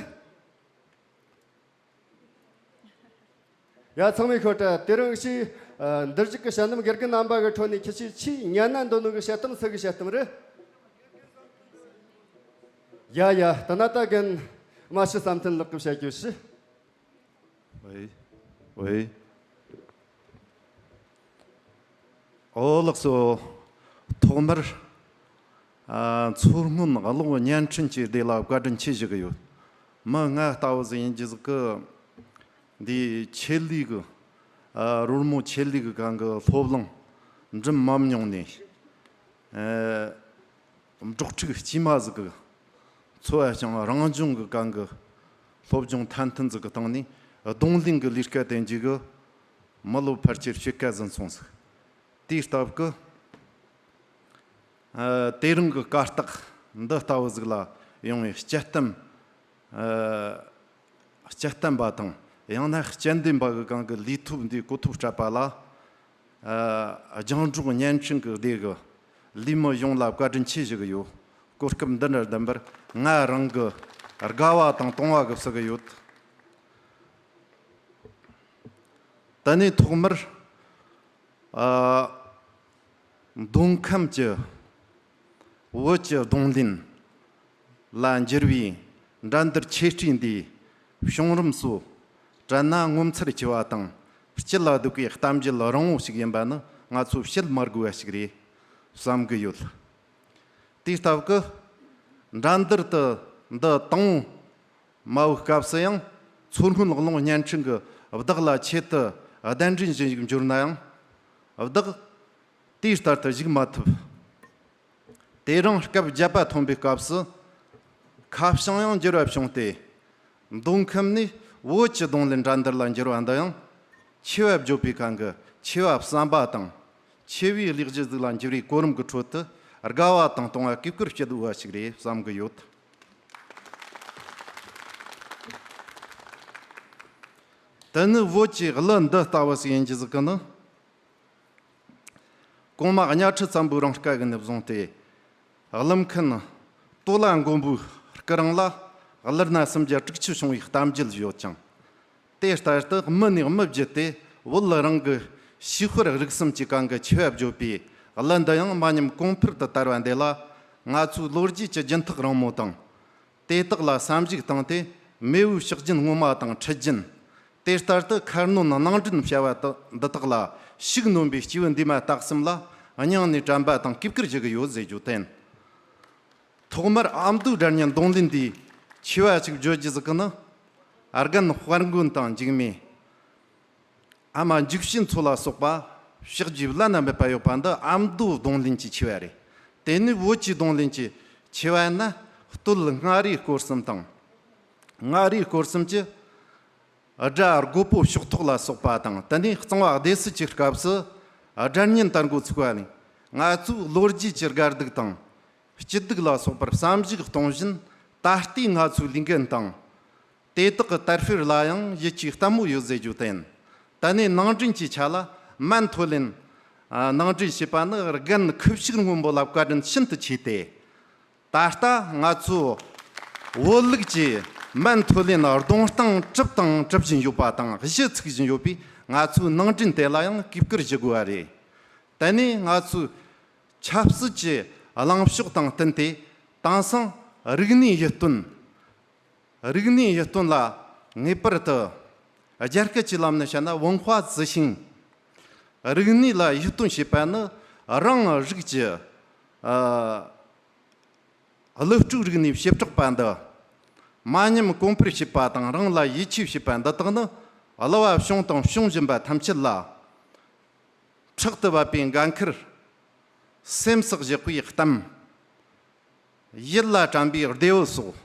ཡ། ཚང་མས་ཤོད་དྲ། དེ་རིང་ཞིག་ཨ། འདིར་བཞུགས་ཀྱི་དཔྱད་འདེམས་དགེ་རྒན་རྣམ་པ་གི་ཁྲོད་ནས་ཁྱེད་ཆོས་ཆེས་ཉན་ན་འདོད་ནོ་གི་དཔྱད་གཏམ་སུ་གི་དཔྱད་གཏམ་རེད། ཡ་ཡ། ད་ན་ད་རྒན་མ་ཤི་བསམ་གཏན་ལགས་ཀྱིས་དཔྱད་རྒྱུ་ཞུ། ཝེ། ཝེ། ཨོ་ལགས་སོ། ཐོག་མར། ཨ། མཚོ་སྔོན་གློག་བརྙན་འཕྲིན་གྱི་སྡེ་ལ་བཀའ་དྲིན་ཆེ་ཞུ་གི་ཡོད། མི་ང་ལྟ་བུ་ཟིག་ཡིན་རྒྱུ་ཟིག་གི། འདི་ཆེད་ལས་གི། ཨ། རོལ་མོ་ཆེད་ལས་གི་སྒང་གི་སློབ་གླིང་འགྲིམ་མ་མྱོང་ནས། ཨ། འབྲོག་ཕྲུག་དཀྱུས་མ་ཟིག་གི་འཚོ་བ་བསྐྱངས། རང་སྦྱོང་གི་སྒང་གི་སློབ་སྦྱོང་ཐན་ཐུན་ཟིག་གི་སྟེང་ནས་རྡུང་ལེན་གི་ལས་ཀ་དེ་འཇུག་གི་མི་ལོ་ཕལ་ཆེར་ཕྱེད་ཀ་ཟིན་སོང་ཟིག་དེའི་སྟབས་ཀྱིས། ཨ། དེ་རིང་གི་གར་སྟེགས་འདི་ལྟ་བུ་ཟིག་ལ་ཡོང་བའི་དཔྱད་གཏམ། ཨ། དཔྱད་གཏམ་པ་དང་ཡང་ན་དཔྱད་འདེམས་པ་གི་སྒང་གི་ལས་ཐོག་འདིའི་གོ་ཐོབ་སྤྲད་པ་ལ། ཨ། རྒྱང་སྒྲོག་བརྙན་འཕྲིན་གི་སྡེ་གི་ལས་མི་ཡོངས་ལ་བཀའ་དྲིན་ཆེ་ཞུ་གི་ཡོད། གོ་སྐབས་འདི་འདྲ་ལྡན་པར་ང་རང་གི་དགའ་བ་དང་དུང་བ་གི་བསུ་གི་ཡོད། དེ་ནས་ཐོག་མར། ཨ། མདོ་ཁམས་ཀྱི་བོད་ཀྱི་རྡུང་ལེན་ལ་འགྱུར་བའི་འགྲན་བསྡུར་ཆེ་གྲས་འདིའི་བྱུང་རིམ་སོགས་དྲན་ན་ངོ་མཚར་ཆེ་བ་དང་སྐྱིད་ལ་སྡུག་པའི་གཏམ་རྒྱུད་རིང་བོ་ཞིག་ཡིན་པ་ནི་ང་ཚོ་བཤད་མ་དགོས་པ་ཞིག་རེད་བསམ་གི་ཡོད། དེའི་སྟབས་ཀྱིས་འགྲན་བསྡུར་དེ་འདི་དང་པོ་མ་བོའི་སྐབས་སུ་ཡང་མཚོ་སྔོན་གློག་བརྙན་འཕྲིན་གྱིས་བདག་ལ་ཆེད་དུ་གདན་འདྲེན་ཞུས་འབྱོར་ན་ཡང་། བདག་དེའི་ལྟར་དུ་བཞུགས་མ་ཐུབ། དེ་རིང་སྐབས་བརྒྱད་པ་ཐོན་པའི་སྐབས་སུ་ཁ་བྱང་ཡང་འགྱུར་བ་བྱུང་སྟེ། མདོ་ཁམས་ནས་བོད་ཀྱི་རྡུང་ལེན་འགྲན་བསྡུར་ལ་འགྱུར་བ་འདི་ཡང་ཆེ་བ་བརྗོད་པའི་སྒང་གི་ཆེ་བ་བསམ་པ་དང་ཆེ་བའི་ལེགས་སྒྱུ་ཟིག་ལ་འགྱུར་བའི་གོ་རིམ་གྱི་ཁྲོད་དུ་དགའ་བ་དང་དུང་བ་གུས་བཀུར་སྐྱེ་འདུག་པ་ཞིག་རེད་བསམ་གི་ཡོད། དེ་ནི་བོད་ཀྱི་གླུ་འདི་ལྟ་བུ་ཞིག་ཡིན་རྒྱུ་ཟིག་གི་ནི། གོང་མ་གཉའ་ཁྲི་བཙན་པོའི་རིང་སྐལ་གྱི་ནས་བཟུང་སྟེ། གླུ་མཁན་སྟོད་ལྭ་མགོན་པོའི་སྐུ་རིང་ལ་གླུ་སྣ་སུམ་བརྒྱ་དྲུག་ཅུ་བྱུང་བའི་གཏམ་རྒྱུད་ཡོད་ཅིང་། དེ་ལྟར་དུ་མི་ནས་མི་བརྒྱུད་དེ་བོད་རང་གི་ཤེས་དཔལ་རིག་གསུམ་གྱི་སྒང་གི་ཆེ་བ་བརྗོད་པའི་གླུ་འདི་ཡང་མ་ཉམས་གོང་འཕེལ་དུ་དར་བ་འདི་ལ་ང་ཚོའི་ལོ་རྒྱུས་ཀྱི་སྦྱིན་ཐག་རིང་མོ་དང་། དེ་དག་ལ་བསམ་གཞིག་བཏང་སྟེ་མེས་པོའི་ཕྱག་རྒྱུན་ངོ་མ་དང་འཁྲིད་རྒྱུན། དེ་ལྟར་དུ་ཁ་སྣོན་ནང་འདྲེན་བྱ་བ་དག་འདི་དག་ལ་ཤུགས་སྣོན་པའི་སྐྱེས་བུ་འདས་མ་སྟག་གསུམ་ལ་སྙིང་ནས་དྲན་པ་དང་གུས་བཀུར་ཞུ་གི་ཡོད་ཟེར་རྒྱུ་བསྟན། ཐོག་མར་ཨ་མདོའི་སྒྲ་སྙན་རྡུང་ལེན་འདིའི་ཆེ་བ་ཞིག་བརྗོད་རྒྱུ་ཟིག་གི་ནི། རྒན་དཔལ་མགོན་དང་འཇིགས་མེད། ཨ་མ་འཇིགས་བྱེད་མཚོ་ལ་སོགས་པ་ཕྱག་རྒྱའི་བླ་ན་མེད་པ་ཡོད་པ་འདི་ཨ་མདོའི་རྡུང་ལེན་གྱི་ཆེ་བ་རེད། དེ་ནས་བོད་ཀྱི་རྡུང་ལེན་གྱི་ཆེ་བ་ན་སྟོད་མངའ་རིས་སྐོར་གསུམ་དང་། མངའ་རིས་སྐོར་གསུམ་གྱི་སྒྲ་རྒོད་པོ་ཕྱོགས་ཐོག་ལ་སོགས་པ་དང་། དེ་ནས་གཙང་བ་སྡེ་སྲིད་ཀྱི་སྐབས་སུ་སྒྲ་སྙན་དར་འགོ་ཚུགས་པ་ནས་ང་ཚོའི་ལོ་རྒྱུས་ཀྱི་དགའ་སྡུག་དང་། སྐྱིད་སྡུག་ལ་སོགས་པར་བསམ་གཞིག་གཏོང་བཞིན། ད་ལྟའི་ང་ཚོའི་ལས་འགན་དང་། དེ་དག་གི་དར་འཕེལ་ལ་ཡང་ཡིད་ཆེས་ལྟད་མོ་ཡོད་ཟེར་རྒྱུ་དེ་ཡིན། ད་ནས་ནང་འདྲེན་གྱི་ཆ་ལ་མན་ཐོ་ལེན། ཨ། ནང་འདྲེན་བྱས་པ་ནི་རྒན་ཁུ་བྱུག་སྔོན་པོ་ལ་བཀའ་དྲིན་ཤིན་ཏུ་ཆེ་སྟེ། ད་ལྟ་ང་ཚོ་ བོད་ལུགས་ཀྱི་སྨན་ཐོ་ལེན་གདོང་གཏམ་གྲུབ་དང་གྲུབ་བཞིན་ཡོད་པ་དང་གཞི་ཚུགས་བཞིན་ཡོད་པས། ང་ཚོའི་ནང་འདྲེན་དེ་ལ་ཡང་གུས་བཀུར་ཞུ་དགོས་པ་རེད། དེ་ནས་ང་ཚོའི་ཆབ་སྲིད་ཀྱི་གླེང་ཕྱོགས་དང་བསྟུན་ཏེ། དེང་སང་རིག་གནས་ཡིད་རྟོན། རིག་གནས་ཡིད་རྟོན་ལ་ངེས་པར་དུ་རྒྱ་སྐད་ཀྱི་ལམ་ནས་བཤད་ན་文化自信། རིག་གནས་ལ་ཡིད་རྟོན་བྱེད་པ་ནི་རང་རིགས་ཀྱི་ཨ་གླུ་སྤྲུག་རིག་གནས་བྱེ་བྲག་པ་འདི། མ་ཉམས་གོང་འཕེལ་བྱེད་པ་དང་རང་ལ་ཡིད་ཆེས་བྱེད་པ་འདི་དག་ནི་གླུ་བ་བྱུང་དང་འབྱུང་བཞིན་པ་ཐམས་ཅད་ལ་ཕྲག་ཏུ་བབས་པའི་འགན་ཁུར། སེམས་སུ་བཞག་པའི་གཏམ། ཡིད་ལ་དྲན་པའི་བདེ་བོ་སོགས་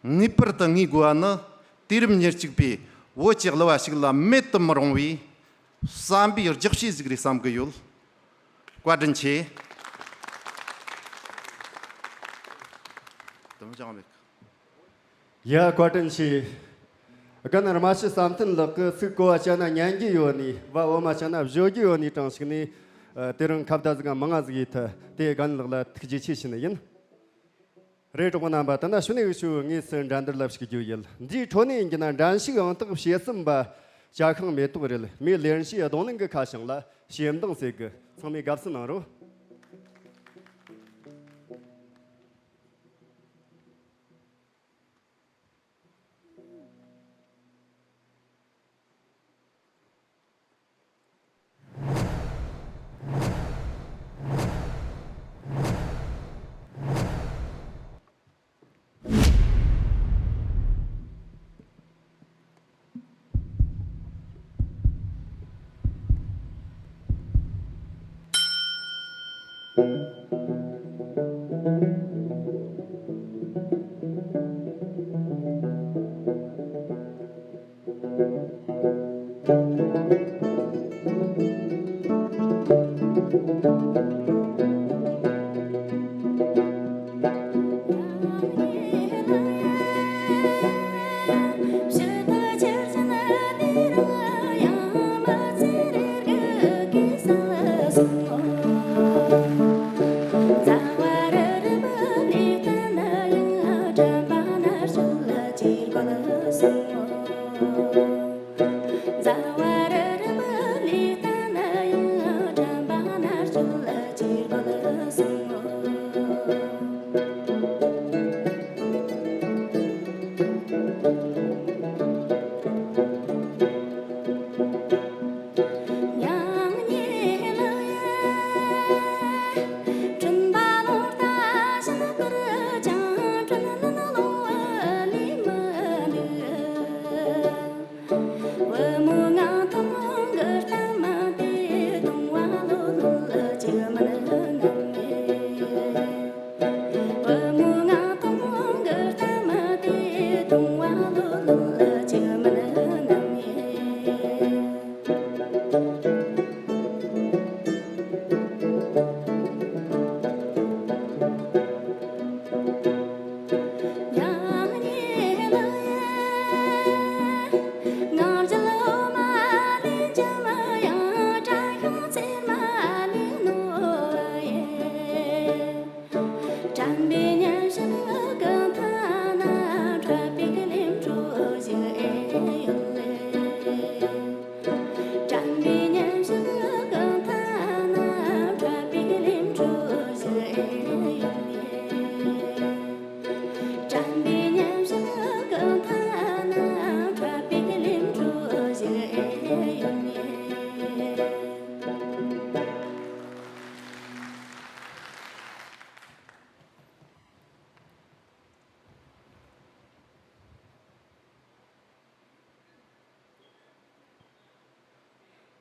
ངེས་པར་དུ་ངེས་དགོས་པ་ནི། དུས་རབས་ཉེར་གཅིག་པའི་བོད་ཀྱི་གླུ་བ་ཞིག་ལ་མེད་དུ་མི་རུང་བའི་བསམ་པའི་རྒྱགས་ཕྱེ་ཟིག་རེད་བསམ་གི་ཡོད། བཀའ་དྲིན་ཆེ། དུམ་བཞག་མེད། ཡ། བཀའ་དྲིན་ཆེ། རྒན་རྨ་ཆུ་བསམ་གཏན་ལགས་ཀྱིས་ཚིག་གོ་བ་བཤད་ན་ཉན་རྒྱུ་ཡོད་ནི་བ། འོ་མ་བཤད་ན་བཞོ་རྒྱུ་ཡོད་ནི་གྲངས་ཤིག་ནས། ཨ། དེ་རིང་ཁ་བརྡ་ཟིག་གམ་མང་ང་ཟིག་ཡིན་ཐལ། དེ་རྒན་ལགས་ལ་ཐུགས་རྗེ་ཆེ་ཞུ་ནི་ཡིན། རེད། གྲོགས་པོ་རྣམ་པ། དེ་ན་ཞུ་ནས་འུ་ཆོས་དངོས་སུ་འགྲན་བསྡུར་ལ་ཞུགས་རྒྱུ་ཡིན། འདིའི་ཁྲོད་ནས་ཡིན་རྒྱུ་ན་འགྲན་ཞུགས་ཨང་རྟགས་བྱེད་གསུམ་པ་ཇ་ཁང་མེ་ཏོག་རེད། མི་ལེན་བྱའི་རྡུང་ལེན་གྱི་ཁ་བྱང་ལ་ཞེ་འདང་ཟེར་གི། ཚང་མས་དགའ་བསུ་གནང་རོགས།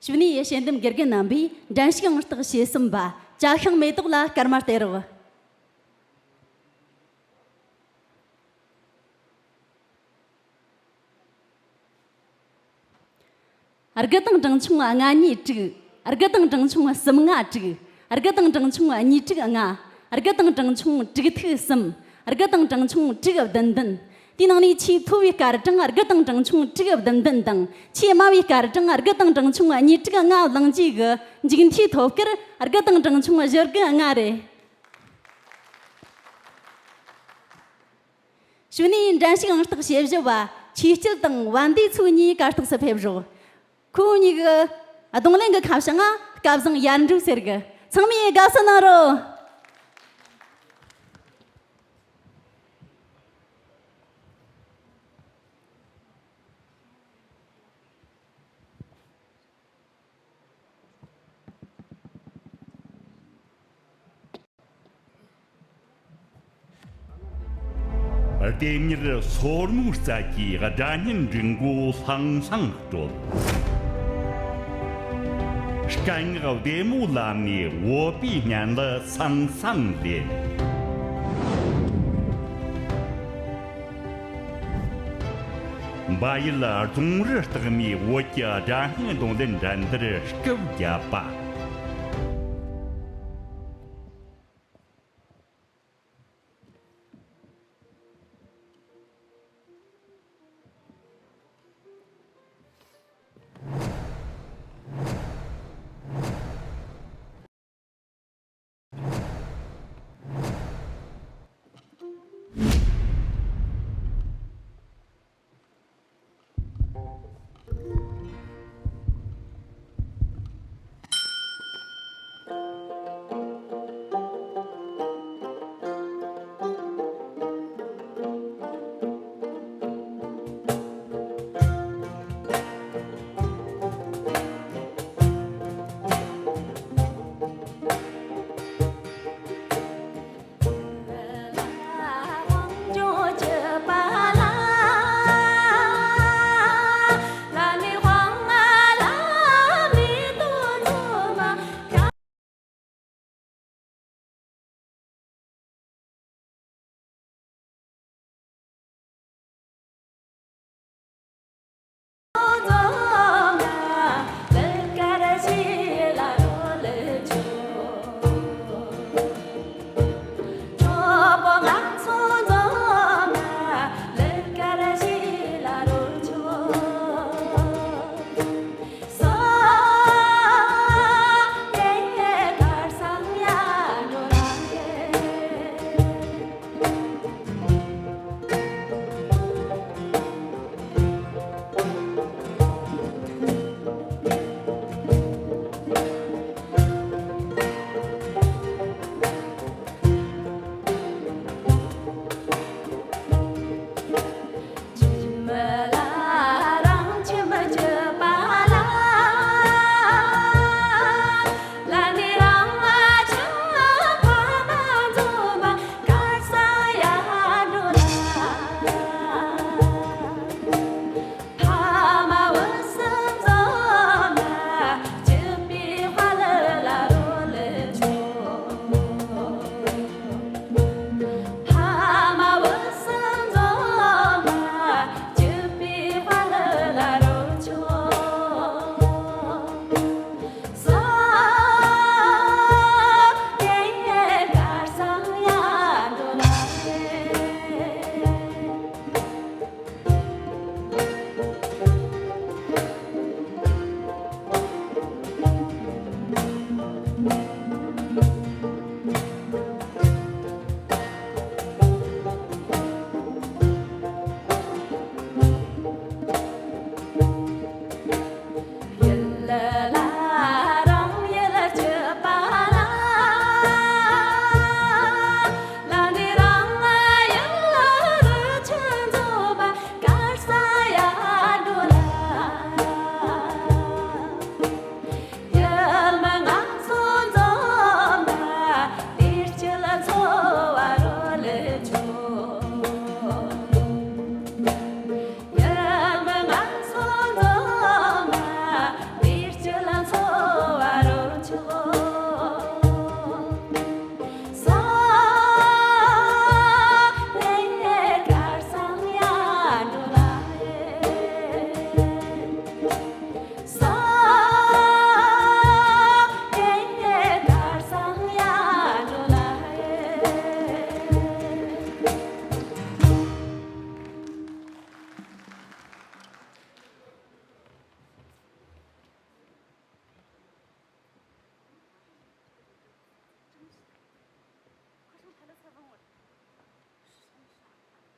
ཞུ་ནས་ཡོད། དཔྱད་འདེམས་དགེ་རྒན་རྣམ་པས་འགྲན་ཞུགས་ཨང་རྟགས་བྱེད་གསུམ་པ་ཇ་ཤང་མེ་ཏོག་ལ་སྐར་མ་སྟེར་རོགས། དགུ་དང་གྲངས་ཆུང་ལྔ་གཉིས་དྲུག་དགུ་དང་གྲངས་ཆུང་གསུམ་ལྔ་དྲུག་དགུ་དང་གྲངས་ཆུང་གཉིས་དྲུག་ལྔ་དགུ་དང་གྲངས་ཆུང་དྲུག་ཐིག་གསུམ་དགུ་དང་གྲངས་ཆུང་དྲུག་བདུན་བདུན། དེའི་ནང་ནས་ཆེས་མཐོ་བའི་སྐར་གྲངས་དགུ་དང་གྲངས་ཆུང་དྲུག་བདུན་བདུན་དང་། ཆེས་དམའ་བའི་སྐར་གྲངས་དགུ་དང་གྲངས་ཆུང་གཉིས་དྲུག་ལྔ་བླངས་རྗེས་ཀྱི་མཇུག་མཐའི་ཐོབ་སྐར་དགུ་དང་གྲངས་ཆུང་བཞི་དགུ་ལྔ་རེད། གྲོས་ནས་འགྲན་ཞུགས་ཨང་རྟགས་བཞི་བཞི་བ་ཆོས་སྐྱིད་དང་བན་དེ་མཚོ་གཉིས་གར་སྟེགས་སུ་ཕེབས་རོགས། ཁོང་གཉིས་ཀྱི་རྡུང་ལེན་གྱི་ཁ་བྱང་ང་སྐལ་བཟང་ཡར་འབྲོག་ཟེར་གི། ཚང་མས་དགའ་བསུ་གནང་རོགས། ལྡེམ་མྱུར་སོར་མོའི་རྩལ་གྱིས་སྒྲ་སྙན་འབྲི་མགོ་ལྷང་ལྷང་དཀྲོལ། སྐད་ངག་བདེ་མོ་ལམ་ནས་བོད་པའི་སྙན་ལ་སང་སང་ལེན། བལ་ཡུལ་རྫོང་རི་སྟག་མའི་བོད་ཀྱི་སྒྲ་སྙན་རྡུང་ལེན་འགྲན་བསྡུར་སྐབས་བརྒྱད་པ།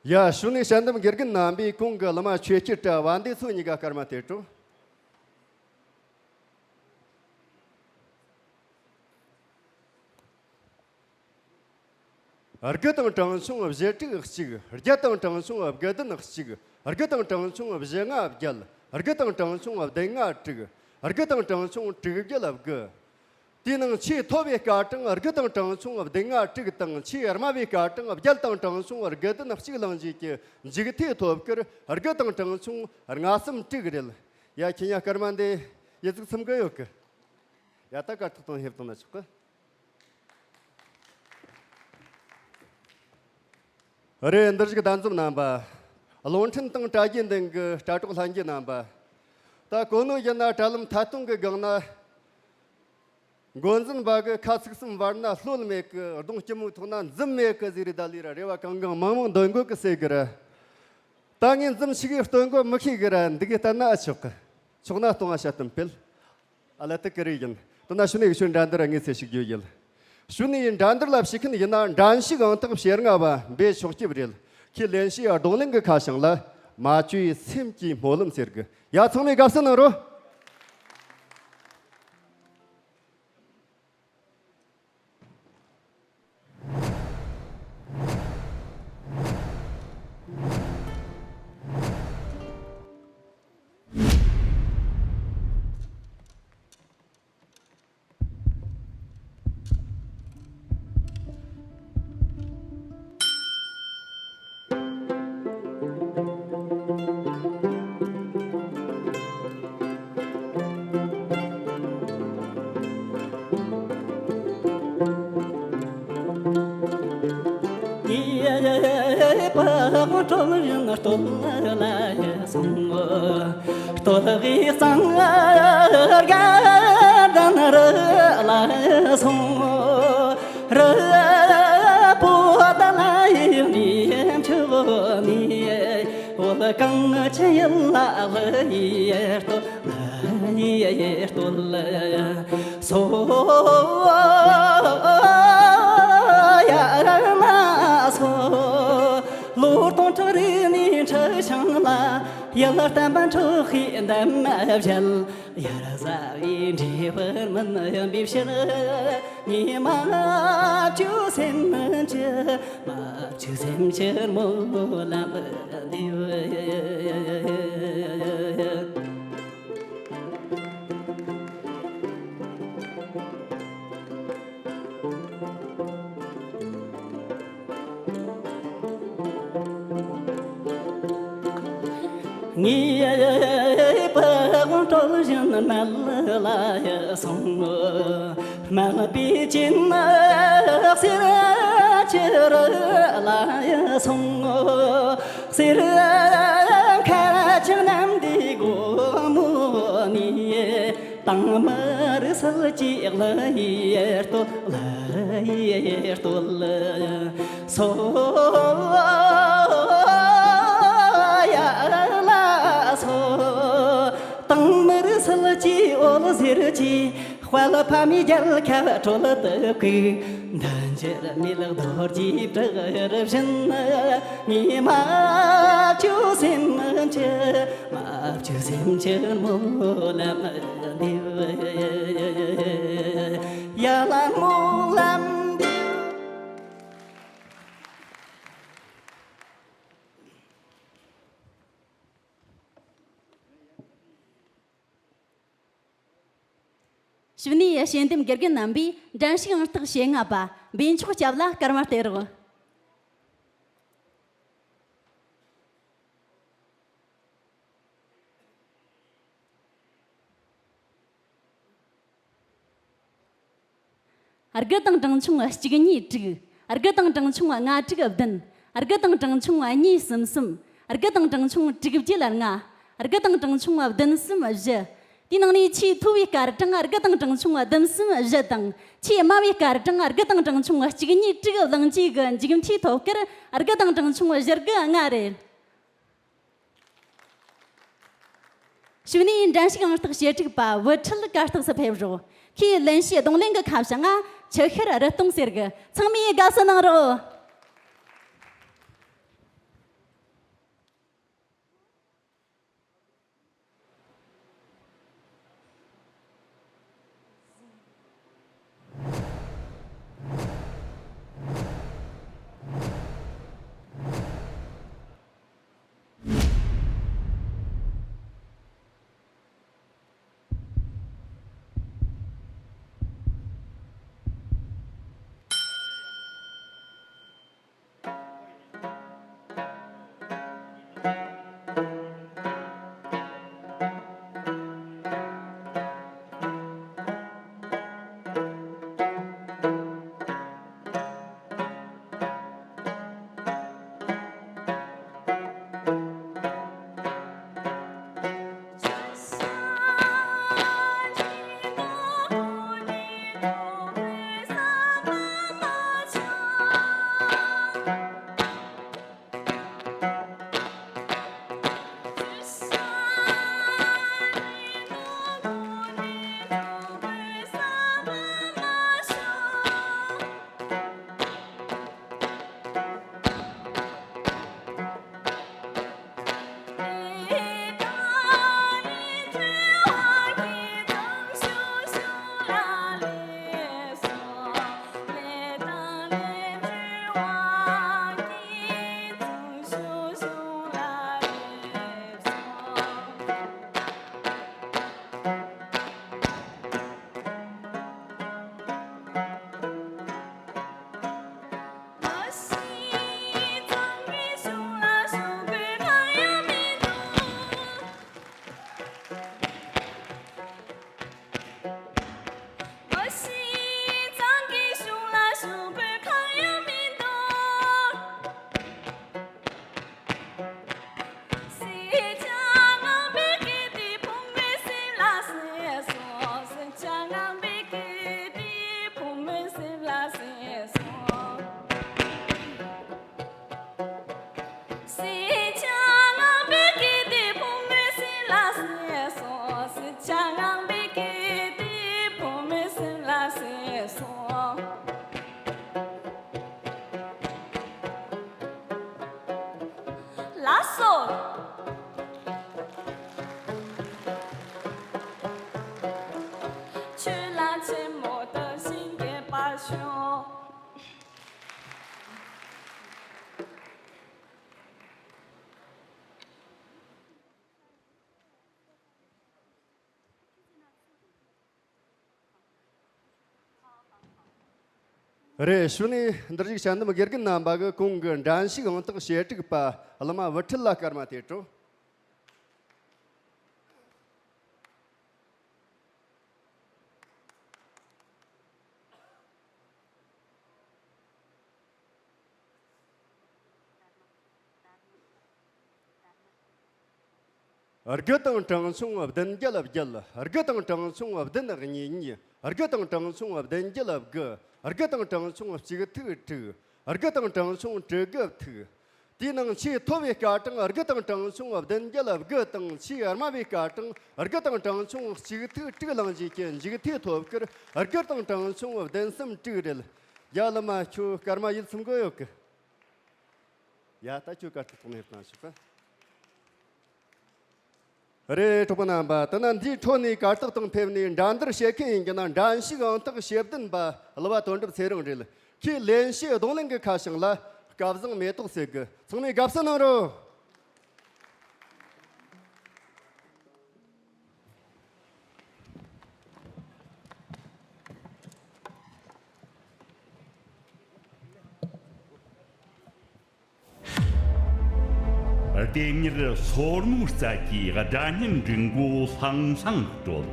ཡ། ཞུ་ནས་དཔྱད་འདེམས་དགེ་རྒན་རྣམ་པས་གོང་གི་གླུ་མ་ཆོས་སྐྱིད་དྲ་བ་འདི་ཚོ་གཉིས་ཀ་སྐར་མ་སྟེར་རོགས། དགུ་དང་གྲངས་ཆུང་བཞི་དྲུག་གཅིག། བརྒྱད་དང་གྲངས་ཆུང་དགུ་བདུན་གཅིག། དགུ་དང་གྲངས་ཆུང་བཞི་ལྔ་བརྒྱད། དགུ་དང་གྲངས་ཆུང་བདུན་ལྔ་དྲུག། དགུ་དང་གྲངས་ཆུང་དྲུག་བརྒྱད་དགུ། དེའི་ནང་ཆེས་མཐོ་བའི་སྐར་གྲངས་དགུ་དང་གྲངས་ཆུང་བདུན་ལྔ་དྲུག་དང་། ཆེས་དམའ་བའི་སྐར་གྲངས་བརྒྱད་དང་གྲངས་ཆུང་དགུ་བདུན་གཅིག་བླངས་རྗེས་ཀྱི་མཇུག་མཐའི་ཐོབ་སྐར་དགུ་དང་གྲངས་ཆུང་ལྔ་གསུམ་དྲུག་རེད། ཡ། ཁྱེད་ཉ་སྐར་མ་འདི་ཡི་ཚིག་ཚིམ་གི་ཡོད་གི། ཡ། ད་སྐར་ཐོག་དང་ཧེབ་བཏང་ན་ཆོག་གི། རེད། འདིར་བཞུགས་གདན་འཛོམས་རྣམ་པ། རླུང་འཕྲིན་དང་དྲ་རྒྱའི་མདུན་གྱི་དྲ་གྲོགས་ལྷན་རྒྱས་རྣམ་པ། ད་གོ་ནོ་ཡིན་ན་དྲ་ལམ་ཐད་གཏོང་གི་སྒང་ན། མགོ་འཛིན་པ་གི་ཁ་ཚིག་གསུམ་བར་ན་ལྷོད་མེད་གི། གདོང་སྐྱི་མོའི་ཐོག་ན་འཛུམ་མེད་གི་ཟེར་རེ་ད་ལི་ར་རེ་བ་གང་གང་མང་མང་འདོན་དགོས་གི་ཟེར་གི་ར། ད་ངས་འཛུམ་ཞིག་གི་སྟོན་གོ་མི་ཤེས་གི་ར། འདི་གི་ལྟ་ན་ཨ་ཆོག་གི། ཆོག་ན་གཏོང་ང་ཤ་སྟོན་སྤེལ། ཨ་ལ་དེ་ཀི་རེ་ཡིན། དེ་ན་ཞུ་ནས་ཤུ་འགྲན་བསྡུར་དངོས་ཚེ་ཞིག་རྒྱུ་ཡིན། ཞུ་ནས་འགྲན་བསྡུར་ལ་ཞུགས་མཁན་ཡིན་ན་འགྲན་ཞུགས་ཨང་རྟགས་བཞི་ལྔ་བ་འབེ་ཆོག་སྐྱིབ་རེད། ཁྱེད་ལེན་ཤེས་རྡུང་ལེན་གི་ཁ་བྱང་ལ་མ་བཅོས་སེམས་ཀྱི་སྨོན་ལམ་ཟེར་གི། ཡ། ཚང་མས་དགའ་བསུ་གནང་རོགས། སྟོད་གི་གཙང་དགའ་ལྡན་རི་ལ་སོང་། རི་བོ་ད་ལ་ཡི་མི་ཆུ་བོ་ནི། འོ་གངས་ཅན་ཡུལ་ལ་ལ་ཡི་སྟོད་ལ་ཡི་སྟོད་ལ་སོ་ཡ་ལ་སོ། ལོ་སྟོང་ཕྲག་རིང་ནས་འཁྲི་ཤིང་ལ། ཡུལ་བརྟན་པ་འཕྲོག་པའི་འདམ་བཞད། ཡར་ཟ་བའི་འབྲས་བུ་སྨིན་པའི་ཕྱིར། ངས་མ་བཅོས་སེམས་ཀྱི། མ་བཅོས་སེམས་ཀྱི་སྨོན་ལམ་འདེབས། ངའི་པགས་དྲོད་བཞིན་མལ་ལ་སོང་། མལ་པའི་གཅིན་གསེར་གྱི་རི་ལ་སོང་། གསེར་ཁ་ཆེམས་ནམ་འདི་སྒོ་མོ་ནས། དང་མི་རུ་སུལ་གྱི་གླུ་ཡི་སྟོད་གླུ་ཡི་སྟོད་སོ་ཡ་ལ་སོ། དང་མི་རུ་སུལ་གྱི་འོད་ཟེར་གྱིས། དཔལ་ཕ་མའི་རྒྱལ་ཁབ་སྲོལ་དུ་བཀུག། འདི་འཇིགས་མེད་རྡོ་རྗེའི་བྲག་རི་བཞིན། ངས་མ་བཅོས་སེམས་ཀྱི། མ་བཅོས་སེམས་ཀྱི་སྨོན་ལམ་འདེབས། ཡ་ལ་སྨོན་ལམ་འདེབས། ཞུ་ནས་དཔྱད་འདེམས་དགེ་རྒན་རྣམ་པས་འགྲན་ཞུགས་ཨང་རྟགས་ཞེ་ལྔ་པ་འབེན་མཆོག་སྐྱབས་ལ་སྐར་མ་སྟེར་རོགས། དགུ་དང་གྲངས་ཆུང་གཅིག་གཉིས་དྲུག། དགུ་དང་གྲངས་ཆུང་ལྔ་དྲུག་བདུན། དགུ་དང་གྲངས་ཆུང་གཉིས་གསུམ་གསུམ། དགུ་དང་གྲངས་ཆུང་དྲུག་བརྒྱད་ལྔ། དགུ་དང་གྲངས་ཆུང་བདུན་གསུམ་བཞི། དེའི་ནང་ནས་ཆེས་མཐོ་བའི་སྐར་གྲངས་དགུ་དང་གྲངས་ཆུང་བདུན་གསུམ་བཞི་དང་། ཆེས་དམའ་བའི་སྐར་གྲངས་དགུ་དང་གྲངས་ཆུང་གཅིག་གཉིས་དྲུག་བླངས་རྗེས་ཀྱི་མཇུག་མཐའི་ཐོབ་སྐར་དགུ་དང་གྲངས་ཆུང་བཞི་དགུ་ལྔ་རེད། ཞུ་ནས་འགྲན་ཞུགས་ཨང་རྟགས་ཞེ་དྲུག་པ་བུ་ཁྲིད་གར་སྟེགས་སུ་ཕེབས་རོགས། ཁོས་ལེན་བྱའི་རྡུང་ལེན་གྱི་ཁ་བྱང་ང་ཆུ་ཤེལ་རི་སྟོང་ཟེར་གི། ཚང་མས་དགའ་བསུ་གནང་རོགས། སྲིད་ཆགས་ངང་པའི་སྐད་དེ་བུ་མོའི་སེམས་ལ་གསན་སོང་། སྲིད་ཆགས་ངང་པའི་སྐད་དེ་བུ་མོའི་སེམས་ལ་གསན་སོང་། ལགས་སོ། ཆོས་ལ་ཆེན་མོ་དུ་ཞིང་གི་པར་ཤོག་རེད། ཞུ་ནས་འདིར་བཞུགས་དཔྱད་འདེམས་དགེ་རྒན་རྣམ་པ་གིས་གོང་གི་འགྲན་ཞུགས་ཨང་རྟགས་ཞེ་དྲུག་པ་གླུ་མ་བུ་ཁྲིད་ལ་སྐར་མ་དེ་སྤྲོད། དགུ་དང་གྲངས་ཆུང་བདུན་བརྒྱད་བརྒྱད། དགུ་དང་གྲངས་ཆུང་བདུན་གཉིས་གཉིས། དགུ་དང་གྲངས་ཆུང་བདུན་བརྒྱད་དགུ། དགུ་དང་གྲངས་ཆུང་གཅིག་ཐིག་དྲུག། དགུ་དང་གྲངས་ཆུང་དྲུག་དགུ་ཐིག། དེའི་ནང་ཆེས་མཐོ་བའི་སྐར་གྲངས་དགུ་དང་གྲངས་ཆུང་བདུན་བརྒྱད་དགུ་དང་། ཆེས་དམའ་བའི་སྐར་གྲངས་དགུ་དང་གྲངས་ཆུང་གཅིག་ཐིག་དྲུག་བླངས་རྗེས་ཀྱི་མཇུག་མཐའི་ཐོབ་སྐར་དགུ་དང་གྲངས་ཆུང་བདུན་གསུམ་དྲུག་རེད། ཡ། གླུ་མ་ཁྱོད་སྐར་མ་ཡིད་ཚིམ་གི་ཡོད་གི། ཡ། ད་ཁྱོད་གར་སྟེགས་ཐོག་ནས་བཏང་ཞིག་པ། རེད། གྲོགས་པོ་རྣམ་པ། དེ་ན་འདིའི་འཕྲོ་ནས་གར་སྟེགས་སྟེང་ཕེབས་ནས་འགྲན་བསྡུར་བྱེད་མཁན་ཡིན་གྱི་ན། འགྲན་ཞུགས་ཨང་རྟགས་ཞེ་བདུན་པ་གླུ་བ་དོན་གྲུབ་ཚེ་རིང་རེད། ཁོས་ལེན་བྱའི་རྡུང་ལེན་གྱི་ཁ་བྱང་ལ་སྐལ་བཟང་མེ་ཏོག་ཟེར་གི། ཚང་མས་དགའ་བསུ་གནང་རོགས། ལྡེམ་མྱུར་སོར་མོའི་རྩལ་གྱིས་སྒྲ་སྙན་འབྲི་མགོ་ལྷང་ལྷང་དཀྲོལ།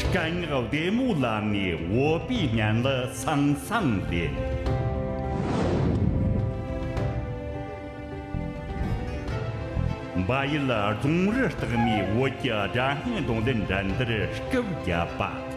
སྐད་ངག་བདེ་མོ་ལབ་ནས་བོད་པའི་སྙན་ལ་སང་སང་ལེན། བལ་ཡུལ་རྫོང་རི་སྟག་མའི་བོད་ཀྱི་སྒྲ་སྙན་རྡུང་ལེན་འགྲན་བསྡུར་སྐབས་བརྒྱད་པ།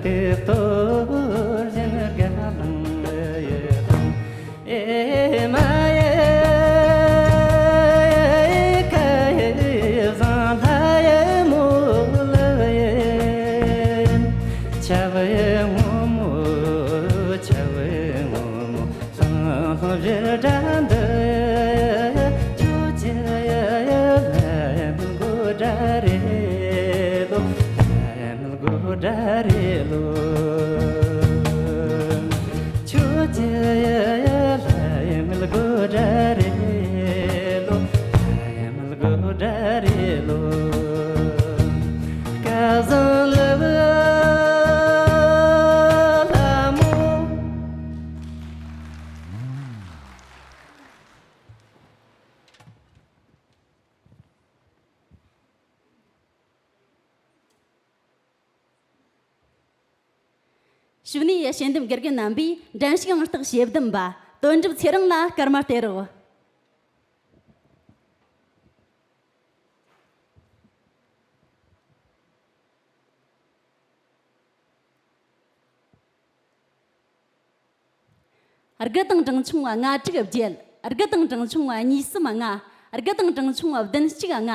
དེ་གཏོར་བཞིན་དགའ་ལང་ཡེ་ལང་ཨེ་མ་ཡེ་ཁ་ཡེ་བཟང་ལྷ་ཡེ་མོ་ལ་ཡེ་ཆ་བེ་ངོ་མོ་ཆ་བེ་ངོ་མོ། ལྷང་ལྷང་བཞིན་སྒྲ་འདི། ཁྱོད་ཀྱི་ཡ་ཡ་ལ་ཡ་མི་མགོ་སྒྲ་རེད་ལོ། ལ་ཡ་མི་མགོ་སྒྲ་རེད་ལོ། ཁྱོད་ཀྱི་ཡ་ཡ་ལ་ཡ་མི་མགོ་སྒྲ་རེད་ལོ། ལ་ཡ་མི་མགོ་སྒྲ་རེད་ལོ། སྐལ་བཟང་ལ་བུ་ལ་མོ། ཞུ་ནས་དཔྱད་འདེམས་དགེ་རྒན་རྣམ་པས་འགྲན་ཞུགས་ཨང་རྟགས་ཞེ་བདུན་པ་དོན་གྲུབ་ཚེ་རིང་ལ་སྐར་མ་སྟེར་རོགས། དགུ་དང་གྲངས་ཆུང་བ་ལྔ་དྲུག་བརྒྱད། དགུ་དང་གྲངས་ཆུང་བ་གཉིས་གསུམ་ལྔ། དགུ་དང་གྲངས་ཆུང་བ་བདུན་གཅིག་ལྔ།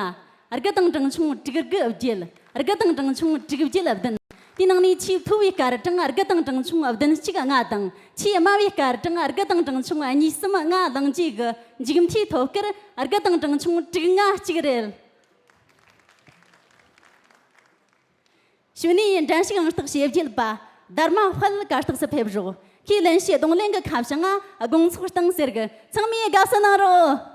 དགུ་དང་གྲངས་ཆུང་དྲུག་དགུ་བརྒྱད། དགུ་དང་གྲངས་ཆུང་དྲུག་བརྒྱད་བདུན། དེའི་ནང་ནས་ཆེས་མཐོ་བའི་སྐར་གྲངས་དགུ་དང་གྲངས་ཆུང་བདུན་གཅིག་ལྔ་དང་། ཆེས་དམའ་བའི་སྐར་གྲངས་དགུ་དང་གྲངས་ཆུང་གཉིས་གསུམ་ལྔ་བླངས་རྗེས་ཀྱི་མཇུག་མཐའི་ཐོབ་སྐར་དགུ་དང་གྲངས་ཆུང་དྲུག་ལྔ་གཅིག་རེད། ཞུ་ནས་འགྲན་ཞུགས་ཨང་རྟགས་ཞེ་བརྒྱད་པ་དར་མ་དཔལ་གར་སྟེགས་སུ་ཕེབས་རོགས། ཁོས་ལེན་རྒྱུའི་རྡུང་ལེན་གྱི་ཁ་བྱང་ང་དགོང་ཚོགས་སྟེང་ཟེར་གི། ཚང་མས་དགའ་བསུ་གནང་རོགས།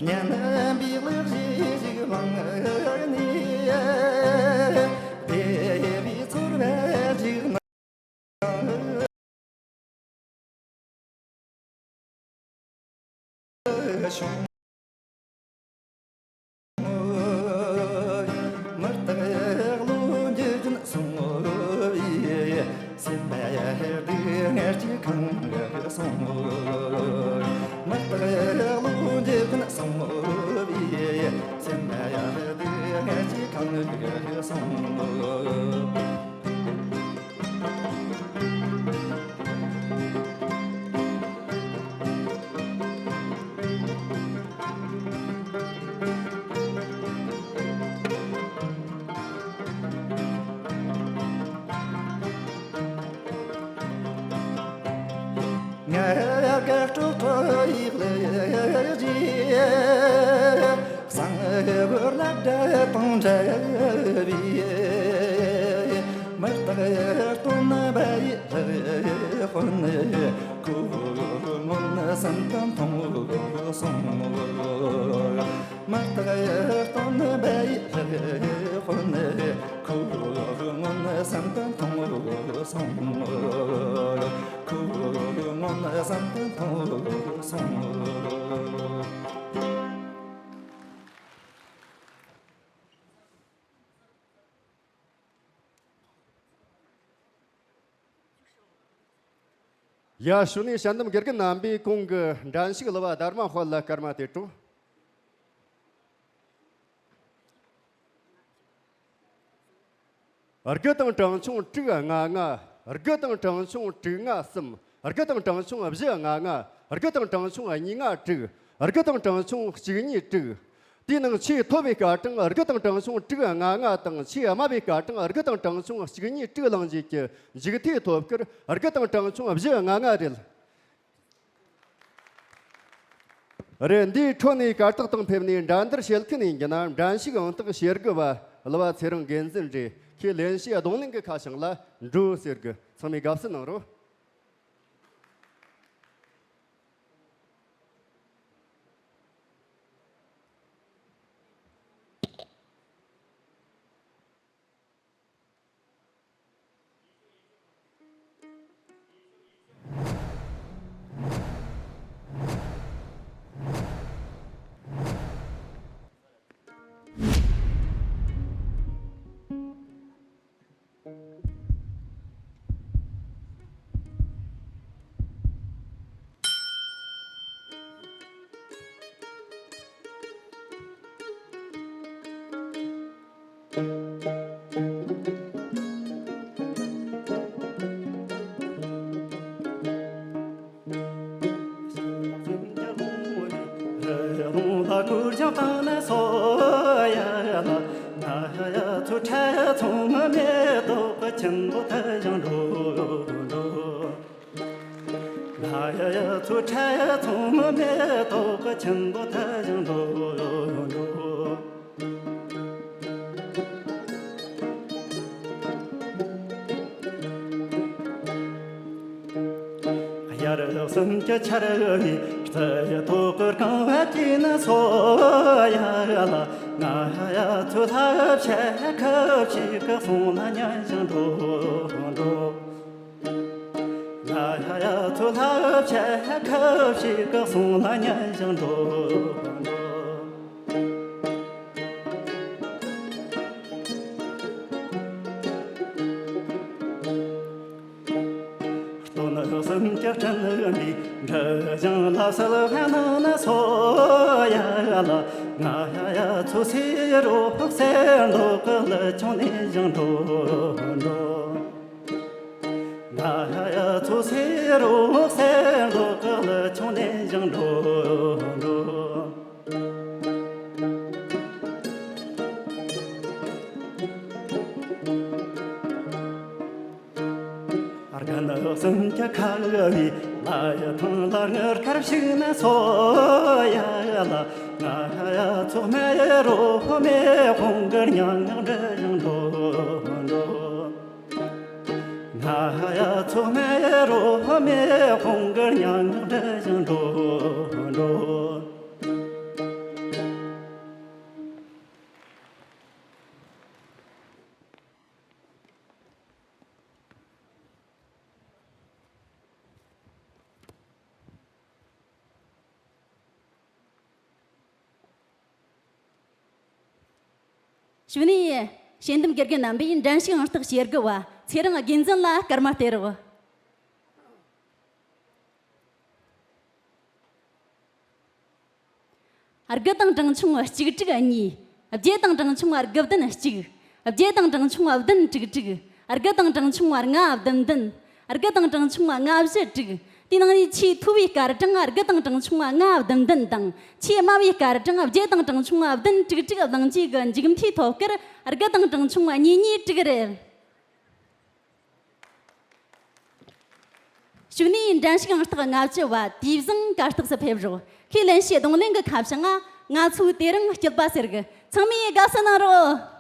སྙན་པའི་གླུ་གཞས་ཤིག་བླངས་ནས། བདེ་བའི་ཚོར་བ་ཞིག་བྱུང་། མུ་སྟེགས་བློ་འགྱུར་སོང་བས། སེམས་པ་སྡུག་བསྔལ་གྱིས་གང་སོང་། མུ་སྟེགས་བློ་འགྱུར་སོང་བས། སེམས་པ་སྡུག་བསྔལ་གྱིས་གང་སོང་། ང་དགའ་སྤྲོ་སྤྲོ་ཡི་ལས་ཀྱི་གསང་བོར་ལ་འདྲ་དང་འདྲ་བའི་མུ་སྟེགས་སྟོན་པ་ཡི་དཔོན་ཁོ་མངོན་སུམ་དུ་མཐོང་སོང་། མུ་སྟེགས་སྟོན་པ་ཡི་དཔོན་ཁོ་མངོན་སུམ་དུ་མཐོང་སོང་། ཁོ་མངོན་སུམ་དུ་མཐོང་སོང་། ཡ། ཞུ་ནས་ཞལ་འདེམས་དགེ་རྒན་རྣམ་པས་གོང་གི་འགྲན་ཞུགས་གླུ་བ་དར་མ་དཔལ་ལ་སྐར་མ་སྟེར་རོགས། དགུ་དང་གྲངས་ཆུང་དྲུག་ལྔ་ལྔ། དགུ་དང་གྲངས་ཆུང་དྲུག་ལྔ་གསུམ། དགུ་དང་གྲངས་ཆུང་བཞི་ལྔ་ལྔ། དགུ་དང་གྲངས་ཆུང་གཉིས་ལྔ་དྲུག། དགུ་དང་གྲངས་ཆུང་གཅིག་གཉིས་དྲུག། དེའི་ནང་ཆེས་མཐོ་བའི་སྐར་གྲངས་དགུ་དང་གྲངས་ཆུང་དྲུག་ལྔ་ལྔ་དང་། ཆེས་དམའ་བའི་སྐར་གྲངས་དགུ་དང་གྲངས་ཆུང་གཅིག་གཉིས་དྲུག་བླངས་རྗེས་ཀྱི་མཇུག་མཐའི་ཐོབ་སྐར་དགུ་དང་གྲངས་ཆུང་བཞི་ལྔ་ལྔ་རེད། རེད། འདིའི་ཁྲོད་ནས་གར་སྟེགས་སྟེང་ཕེབས་ནས་འགྲན་བསྡུར་བྱེད་མཁན་ཡིན་རྒྱུ་ན། འགྲན་ཞུགས་ཨང་རྟགས་བྱེ་དགུ་བ་གླུ་བ་ཚེ་རིང་དགེ་འཛིན་རེད། ཁོས་ལེན་བྱའི་རྡུང་ལེན་གྱི་ཁ་བྱང་ལ་འགྲོ་ཟེར་གི། ཚང་མས་དགའ་བསུ་གནང་རོགས། དབྱར་གསུམ་གྱི་ཆར་བའི་རྩི་ཏོག་གི་རྐང་བ་དཀྱིལ་ན་སོ་ཡ་ལ། ང་ཡ་ཚོ་ལྷ་བྱ་ཁ་ཞིག་གི་གསུང་ལ་ཉན་ཞིང་འགྲོ་འགྲོ། ང་ཡ་ཚོ་ལྷ་བྱ་ཁ་ཞིག་གི་གསུང་ལ་ཉན་ཞིང་འགྲོ་འགྲོ། སྟོན་གསུམ་གྱི་སྤྲིན་འདི་འབྲི་ཞིང་ལ་སིལ་བ་ནང་ན་སོ་ཡ་ལ། ང་ཡ་ཚོ་སེ་རོ་སེ་མདོག་གི་ལི་ཆུང་ནས་ཞིང་འགྲོ་འགྲོ། ང་ཡ་ཚོ་སེ་རོ་སེ་མདོག་གི་ལི་ཆུང་ནས་ཞིང་འགྲོ་འགྲོ། དགུན་གསུམ་གྱི་ཁ་བའི་ལ་ཡ་ཐང་ལ་དངུལ་དཀར་ཕྱུག་ན་སོ་ཡ་ལ། ང་ཡ་ཚོ་མེ་རོ་མེ་ཧོང་གི་ཉང་ཉང་འདྲ་ཡང་འགྲོ་འགྲོ། ང་ཡ་ཚོ་མེ་རོ་མེ་ཧོང་གི་ཉང་ཉང་འདྲ་ཡང་འགྲོ་འགྲོ། གཞུག་ནས་ཞལ་འདེམས་དགེ་རྒན་རྣམ་པས་འགྲན་ཞུགས་ཨང་རྟགས་བྱེ་དགུ་བ་ཚེ་རིང་དགེ་འཛིན་ལ་སྐར་མ་སྟེར་རོགས། དགུ་དང་གྲངས་ཆུང་གཅིག་དྲུག་གཉིས། བརྒྱད་དང་གྲངས་ཆུང་དགུ་བདུན་གཅིག། བརྒྱད་དང་གྲངས་ཆུང་བདུན་དྲུག་དྲུག། དགུ་དང་གྲངས་ཆུང་ལྔ་བདུན་བདུན། དགུ་དང་གྲངས་ཆུང་ལྔ་བཞི་དྲུག། དེའི་ནང་ནས་ཆེས་མཐོ་བའི་སྐར་གྲངས་དགུ་དང་གྲངས་ཆུང་ལྔ་བདུན་བདུན་དང་། ཆེས་དམའ་བའི་སྐར་གྲངས་བརྒྱད་དང་གྲངས་ཆུང་བདུན་དྲུག་དྲུག་བླངས་རྗེས་ཀྱི་མཇུག་མཐའི་ཐོབ་སྐར་དགུ་དང་གྲངས་ཆུང་གཉིས་གཉིས་དྲུག་རེད། གཞུག་ནས་འགྲན་ཞུགས་ཨང་རྟགས་ལྔ་བཅུ་བ་དུས་བཟང་གར་སྟེགས་སུ་ཕེབས་རོགས། ཁོས་ལེན་བྱའི་རྡུང་ལེན་གྱི་ཁ་བྱང་ང་ཚོའི་དེ་རིང་སྐྱིད་པ་ཟེར་གི། ཚང་མས་དགའ་བསུ་གནང་རོགས།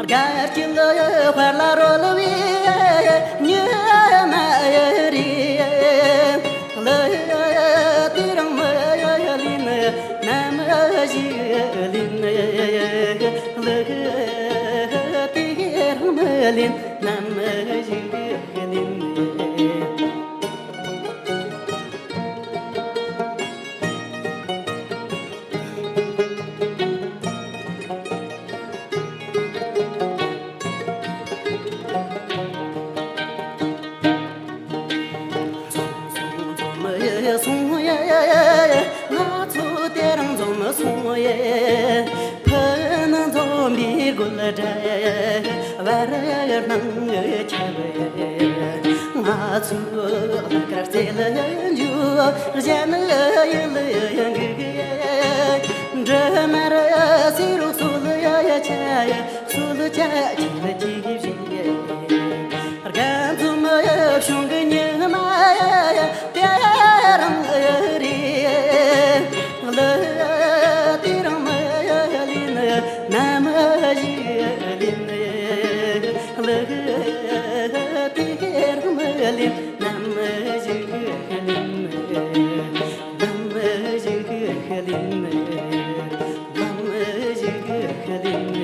དཀར་གྱི་ལོ་ཡི་དཔལ་ལ་རོལ་བའི་ཉི་མ་ཡི་རེད། ལོ་དེ་རིང་མི་ཡི་ལིན་ནམ་ཞིག་ལིན། ལོ་དེ་རིང་མི་ལིན་ནམ་ཞིག་ལིན། སོང་སོང་འཛོམས་སོང་ཡ། ང་ཚོ་དེ་རིང་འཛོམས་སོང་ཡ། ཕུ་ནུ་འཛོམས་པའི་དགོད་སྒྲ་བར་སྣང་ཁྱབ། ང་ཚོ་ལ་དཀར་རྩེ་ལ་འཇུ་གཞན་ཡུལ་འགུག་འབྲུ་མར་སེ་རུ་སོལ་ཡ་ཆ་ཡ། སོལ་ཆ་ཅིག་ལ་ཅིག་བཞིན། རྒན་འཛོམས་གཞུང་གི་ཉི་མ་དེ་རིང་རེད། ལོ་དེ་རིང་མི་ལིན་ནམ་ཞིག་ལིན། ལོ་དེ་རིང་མི་ལིན་ནམ་ཞིག་ལིན། ནམ་ཞིག་ལིན། ནམ་ཞིག་ལིན།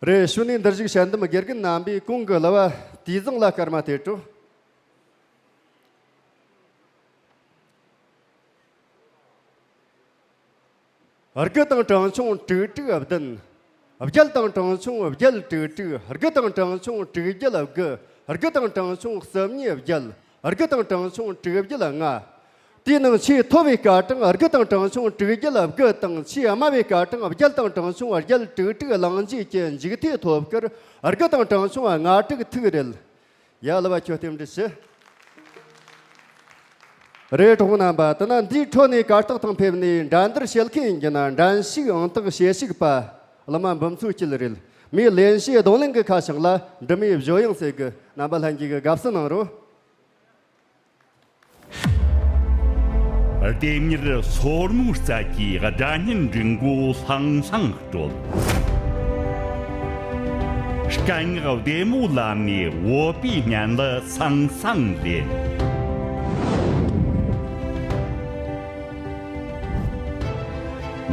རེད། ཞུ་ནས་འདིར་བཞུགས་དཔྱད་འདེམས་དགེ་རྒན་རྣམ་པས་གོང་གི་གླུ་བ་དུས་བཟང་ལ་སྐར་མ་སྟེར་རོགས། དགུ་དང་གྲངས་ཆུང་དྲུག་དྲུག་བདུན། བརྒྱད་དང་གྲངས་ཆུང་བརྒྱད་དྲུག་དྲུག། དགུ་དང་གྲངས་ཆུང་དྲུག་བརྒྱད་དགུ། དགུ་དང་གྲངས་ཆུང་གསུམ་གཉིས་བརྒྱད། དགུ་དང་གྲངས་ཆུང་དྲུག་བརྒྱད་ལྔ། དེའི་ནང་ཆེས་མཐོ་བའི་སྐར་གྲངས་དགུ་དང་གྲངས་ཆུང་དྲུག་བརྒྱད་དགུ་དང་། ཆེས་དམའ་བའི་སྐར་གྲངས་བརྒྱད་དང་གྲངས་ཆུང་བརྒྱད་དྲུག་དྲུག་གླིང་རྗེས་ཀྱི་མཇུག་མཐའི་ཐོབ་སྐར་དགུ་དང་གྲངས་ཆུང་ལྔ་དྲུག་ཐུག་རེད། ཡ། གླུ་བ་ཁྱོད་རྟེན་འབྲེལ་ཞུ། རེད། གྲོགས་རྣམ་པ། དེ་ན་འདིའི་འཕྲོ་ནས་གར་སྟེགས་སྟེང་ཕེབས་ནས་འགྲན་བསྡུར་བྱེད་མཁན་ཡིན་རྒྱུ་ན། འགྲན་ཞུགས་ཨང་རྟགས་དཔྱད་ཞིབ་པ་གླུ་མ་འབུམ་ཚོགས་སྐྱིད་རེད། མོས་ལེན་བྱའི་རྡུང་ལེན་གྱི་ཁ་བྱང་ལ་འབྲི་མོའི་བཞོ་གཡང་ཟེར་གི། རྣམ་པ་ལྷན་རྒྱས་ཀྱིས་དགའ་བསུ་གནང་རོགས། ལྡེམ་མྱུར་སོར་མོའི་རྩལ་གྱིས་སྒྲ་སྙན་འབྲི་མགོ་ལྷང་ལྷང་དཀྲོལ། སྐད་ངག་བདེ་མོ་ལམ་ནས་བོད་པའི་སྙན་ལ་སང་སང་ལེན།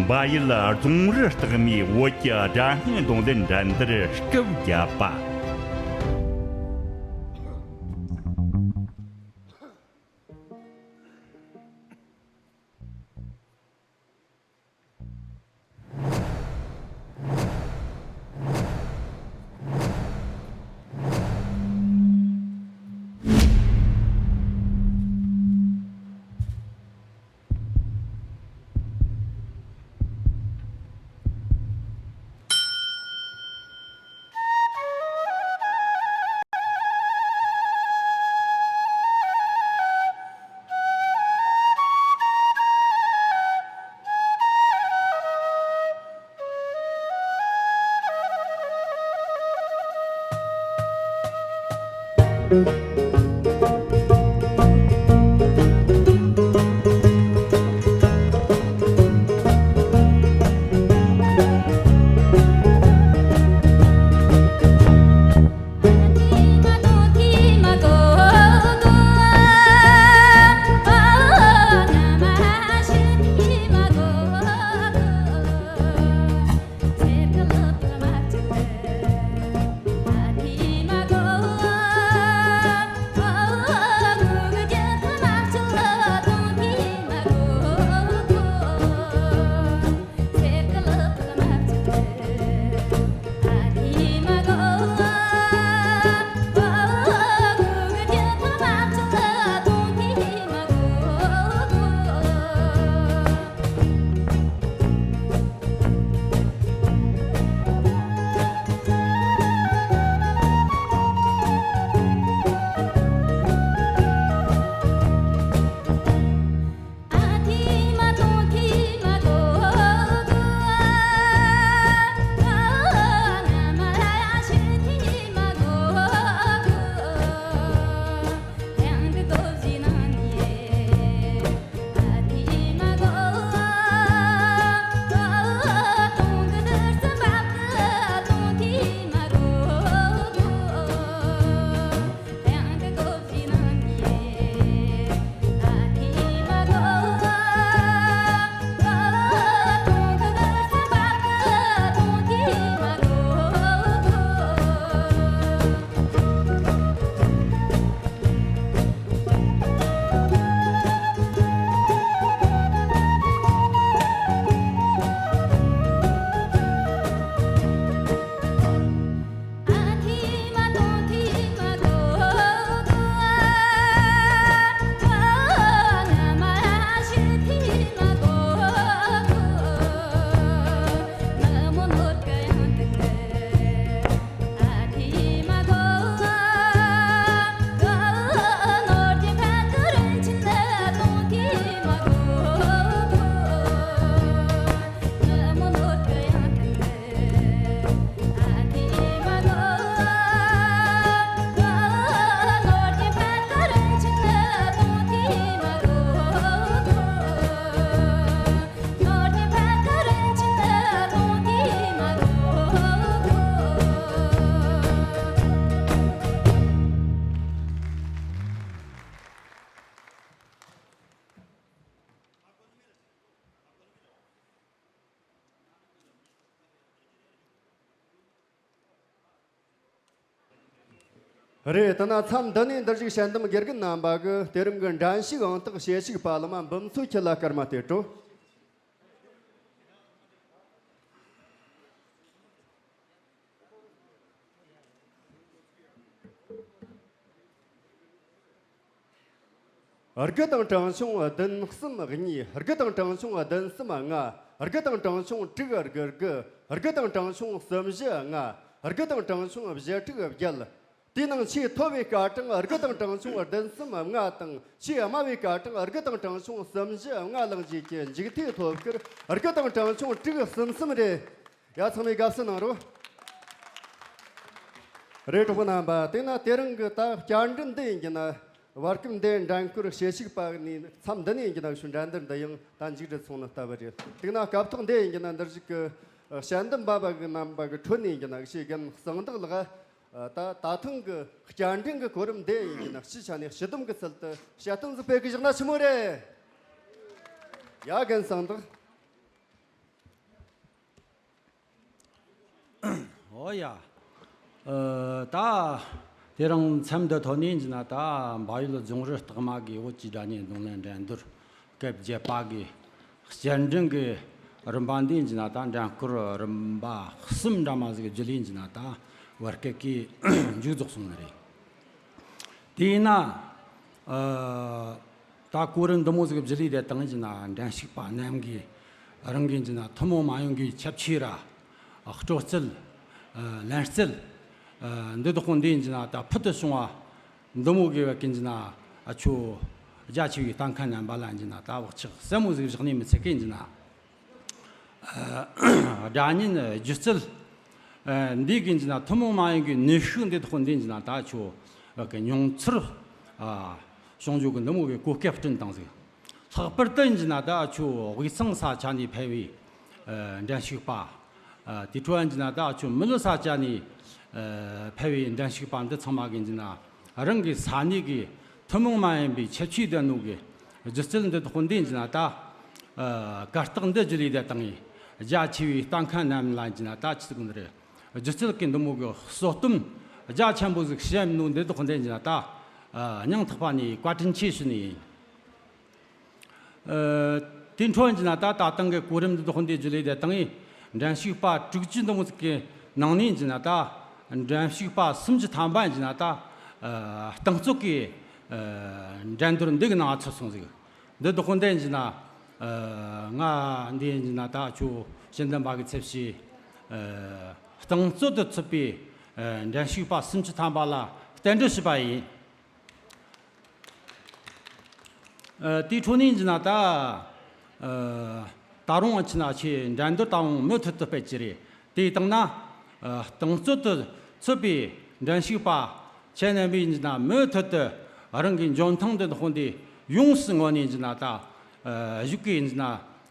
བལ་ཡུལ་རྫོང་རི་སྟག་མའི་བོད་ཀྱི་སྒྲ་སྙན་རྡུང་ལེན་འགྲན་བསྡུར་སྐབས་བརྒྱད་པ། རེད། དེ་ན་མཚམས་འདི་ནས་འདིར་བཞུགས་དཔྱད་འདེམས་དགེ་རྒན་རྣམ་པ་གིས་དེ་རིང་གི་འགྲན་ཞུགས་ཨང་རྟགས་དཔྱད་ཞིབ་པ་བླ་མ་འབུམ་མཚོ་ཁྱེད་ལ་སྐར་མ་སྟེར་རོ། དགུ་དང་གྲངས་ཆུང་བདུན་གསུམ་གཉིས། དགུ་དང་གྲངས་ཆུང་བདུན་གསུམ་ལྔ། དགུ་དང་གྲངས་ཆུང་དྲུག་དགུ་དགུ། དགུ་དང་གྲངས་ཆུང་གསུམ་བཞི་ལྔ། དགུ་དང་གྲངས་ཆུང་བཞི་དྲུག་བརྒྱད། དེའི་ནང་ཆེས་མཐོ་བའི་སྐར་གྲངས་དགུ་དང་གྲངས་ཆུང་བདུན་གསུམ་ལྔ་དང་། ཆེས་དམའ་བའི་སྐར་གྲངས་དགུ་དང་གྲངས་ཆུང་གསུམ་བཞི་ལྔ་བླངས་རྗེས་ཀྱི་མཇུག་མཐའི་ཐོབ་སྐར་དགུ་དང་གྲངས་ཆུང་དྲུག་གསུམ་གསུམ་རེད། ཡ། ཚང་མས་དགའ་བསུ་གནང་རོགས། རེད། གྲོགས་པོ་རྣམ་པ། དེས་ན་དེ་རིང་གི་ད་བསྐྱར་འགྲན་འདི་ཡིན་གྱི་ན། བར་སྐབས་འདི་འགྲན་བསྐོར་དཔྱད་ཞིབ་པ་ནས་མཚམས་འདི་ནས་ཡིན་གྱི་ན་ཤུ་འགྲན་བསྡུར་འདི་ཡང་ད་མཇུག་སྒྲིལ་སོང་ནི་ལྟ་བུ་རེད། དེས་ན་སྐབས་ཐོག་འདི་ཡིན་གྱི་ན་འདིར་བཞུགས་ཀྱི་དཔྱད་འདེམས་པ་བ་གི་རྣམ་པ་གི་ཁྲོད་ནས་ཡིན་གྱི་ན་ཞེ་རྒན་གསང་བདག་ལགས། ད་ད་ཐེངས་ཀྱི་བསྐྱར་འགྲན་གྱི་གོ་རིམ་འདི་ཡིན་གྱི་ན་སྤྱི་ཆ་ནས་སྤྱི་བསྡོམས་ཀྱི་ཚུལ་དུ་དཔྱད་གཏམ་ཟིག་སྤེལ་གི་བཞག་ན་ཆི་མོ་རེད། ཡ། རྒན་གསང་བདག། ཨོ་ཡ། ཨ། ད་དེ་རིང་མཚམས་འདི་ཐོག་ནས་ཡིན་གྱི་ན་ད་འབའ་ཡུལ་རྫོང་རི་སྟག་མ་གི་བོད་ཀྱི་སྒྲ་སྙན་རྡུང་ལེན་འགྲན་བསྡུར་སྐབས་བརྒྱད་པ་གི་བསྐྱར་འགྲན་གྱི་རིམ་པ་འདི་ཡིན་གྱི་ན་ད་འགྲན་བསྐོར་རིམ་པ་གསུམ་འདྲ་མོ་ཟིག་བརྒྱུད་ལས་ཡིན་གྱི་ན་ད་བར་སྐབས་ཀྱི་མཇུག་རྫོགས་སོང་ནི་རེད། དེས་ན། ཨ། ད་གོ་རིམ་འདི་མོ་ཟིག་བརྒྱུད་ལས་དེ་བཏང་གི་ན་འགྲན་ཞུགས་པ་རྣམས་ཀྱིས་རང་གི་ཡིན་གྱི་ན་ཐུན་མོང་མ་ཡིན་གྱི་ཁྱད་ཆོས་ར། ཨ། སྤྲོ་རྩལ། ཨ། ལེན་རྩལ། ཨ། འདི་དག་གོ་འདི་ཡིན་གྱི་ན་ད་ཕུལ་དུ་བྱུང་བ་འདི་མོ་གི་བ་གི་ཡིན་གྱི་ན། ཨ། ཁྱོད་རྒྱ་ཆེ་བའི་ལྟ་མཁན་རྣམ་པ་ལ་ཡིན་གྱི་ན་ད་བག་ཆགས་ཟབ་མོ་ཟིག་བཞག་ནས་མི་ཚད་གི་ཡིན་གྱི་ན། ཨ། སྒྲ་སྙན་སྒྱུ་རྩལ། ཨ། འདི་གི་ཡིན་གྱི་ན་ཐུན་མོང་མ་ཡིན་གྱི་ནུས་ཤུགས་འདི་དག་འདི་ཡིན་གྱི་ན་ད་ཁྱོད་གི་མྱོང་ཚོར། ཨ། བྱུང་རྒྱུ་གི་འདི་མོ་གི་གོ་སྐབས་བསྐྲུན་བཏང་ཟིག། ལྷག་པར་དུ་ཡིན་གྱི་ན་ད་ཁྱོད་དབུས་གཙང་ས་ཆ་ནས་ཕེབས་པའི། ཨ། འགྲན་ཞུགས་པ། ཨ། དེ་འཕྲོ་ཡིན་གྱི་ན་ད་ཁྱོད་མི་ལོ་ས་ཆ་ནས། ཨ། ཕེབས་པའི་འགྲན་ཞུགས་པ་འདི་ཚང་མ་གི་ཡིན་གྱི་ན་རང་གི་ས་གནས་གི་ཐུན་མོང་མ་ཡིན་པའི་ཁྱད་ཆོས་ལྡན་ནོ་གི་སྒྱུ་རྩལ་འདི་དག་འདི་ཡིན་གྱི་ན་ད། ཨ། གར་སྟེགས་འདི་བརྒྱུད་ལས་དེ་བཏང་ངས་རྒྱ་ཆེ་བའི་ལྟ་མཁན་རྣམས་ལ་ཡིན་གྱི་ན་ད་ཆི་ཟིག་འདི་རེད། སྒྱུ་རྩལ་གི་འདི་མོ་གི་གསོལ་སྟོན་རྒྱ་ཆེན་པོ་ཟིག་བྱས་མི་ནོ་འདི་དག་འདི་ཡིན་གྱི་ན་ད། ཨ། སྙིང་ཐག་པ་ནས་བཀའ་དྲིན་ཆེ་ཞུ་ནི་ཡིན། ཨ། དེ་འཕྲོ་ཡིན་གྱི་ན་ད་ད་ཐེངས་གི་གོ་རིམ་འདི་དག་འདི་བརྒྱུད་ལས་དེ་བཏང་ངས་འགྲན་ཞུགས་པ་དྲུག་ཅུ་འདི་མོ་ཟིག་གི་ནང་ནས་ཡིན་གྱི་ན་ད་འགྲན་ཞུགས་པ་སུམ་ཅུ་ཐམ་པ་ཡིན་གྱི་ན་ད། ཨ། རྟིང་རྩོད་གི། ཨ། འགྲན་བསྡུར་འདི་གི་ནང་ཚུད་སོང་ཟིག། འདི་དག་འདི་ཡིན་གྱི་ན། ཨ། ང་འདི་ཡིན་གྱི་ན་ད་ཁྱོད་དཔྱད་འདེམས་པ་གི་ཚབ་བྱས། ཨ། རྟིང་རྩོད་དུ་ཚུད་པའི། ཨ། འགྲན་ཞུགས་པ་སུམ་ཅུ་ཐམ་པ་ལ་རྟེན་འབྲེལ་ཞུས་པ་ཡིན། ཨ། དེའི་འཕྲོ་ནས་ཡིན་གྱི་ན་ད། ཨ། ད་རུང་ཨ་ཆི་ན་ཆེ་འགྲན་བསྡུར་ད་རུང་མུ་མཐུད་དུ་སྤེལ་གྱི་རེད། དེ་ཡིན་ན། ཨ། རྟིང་རྩོད་དུ་ཚུད་པའི་འགྲན་ཞུགས་པ་ཁྱེད་རྣམ་པས་ཡིན་གྱི་ན་མུ་མཐུད་དུ་རང་གི་འཇོན་ཐང་འདི་དག་འདི་ཡོངས་སུ་ངོས་ནས་ཡིན་གྱི་ན་ད། ཨ། བཞུགས་ཀྱི་ཡིན་གྱི་ན་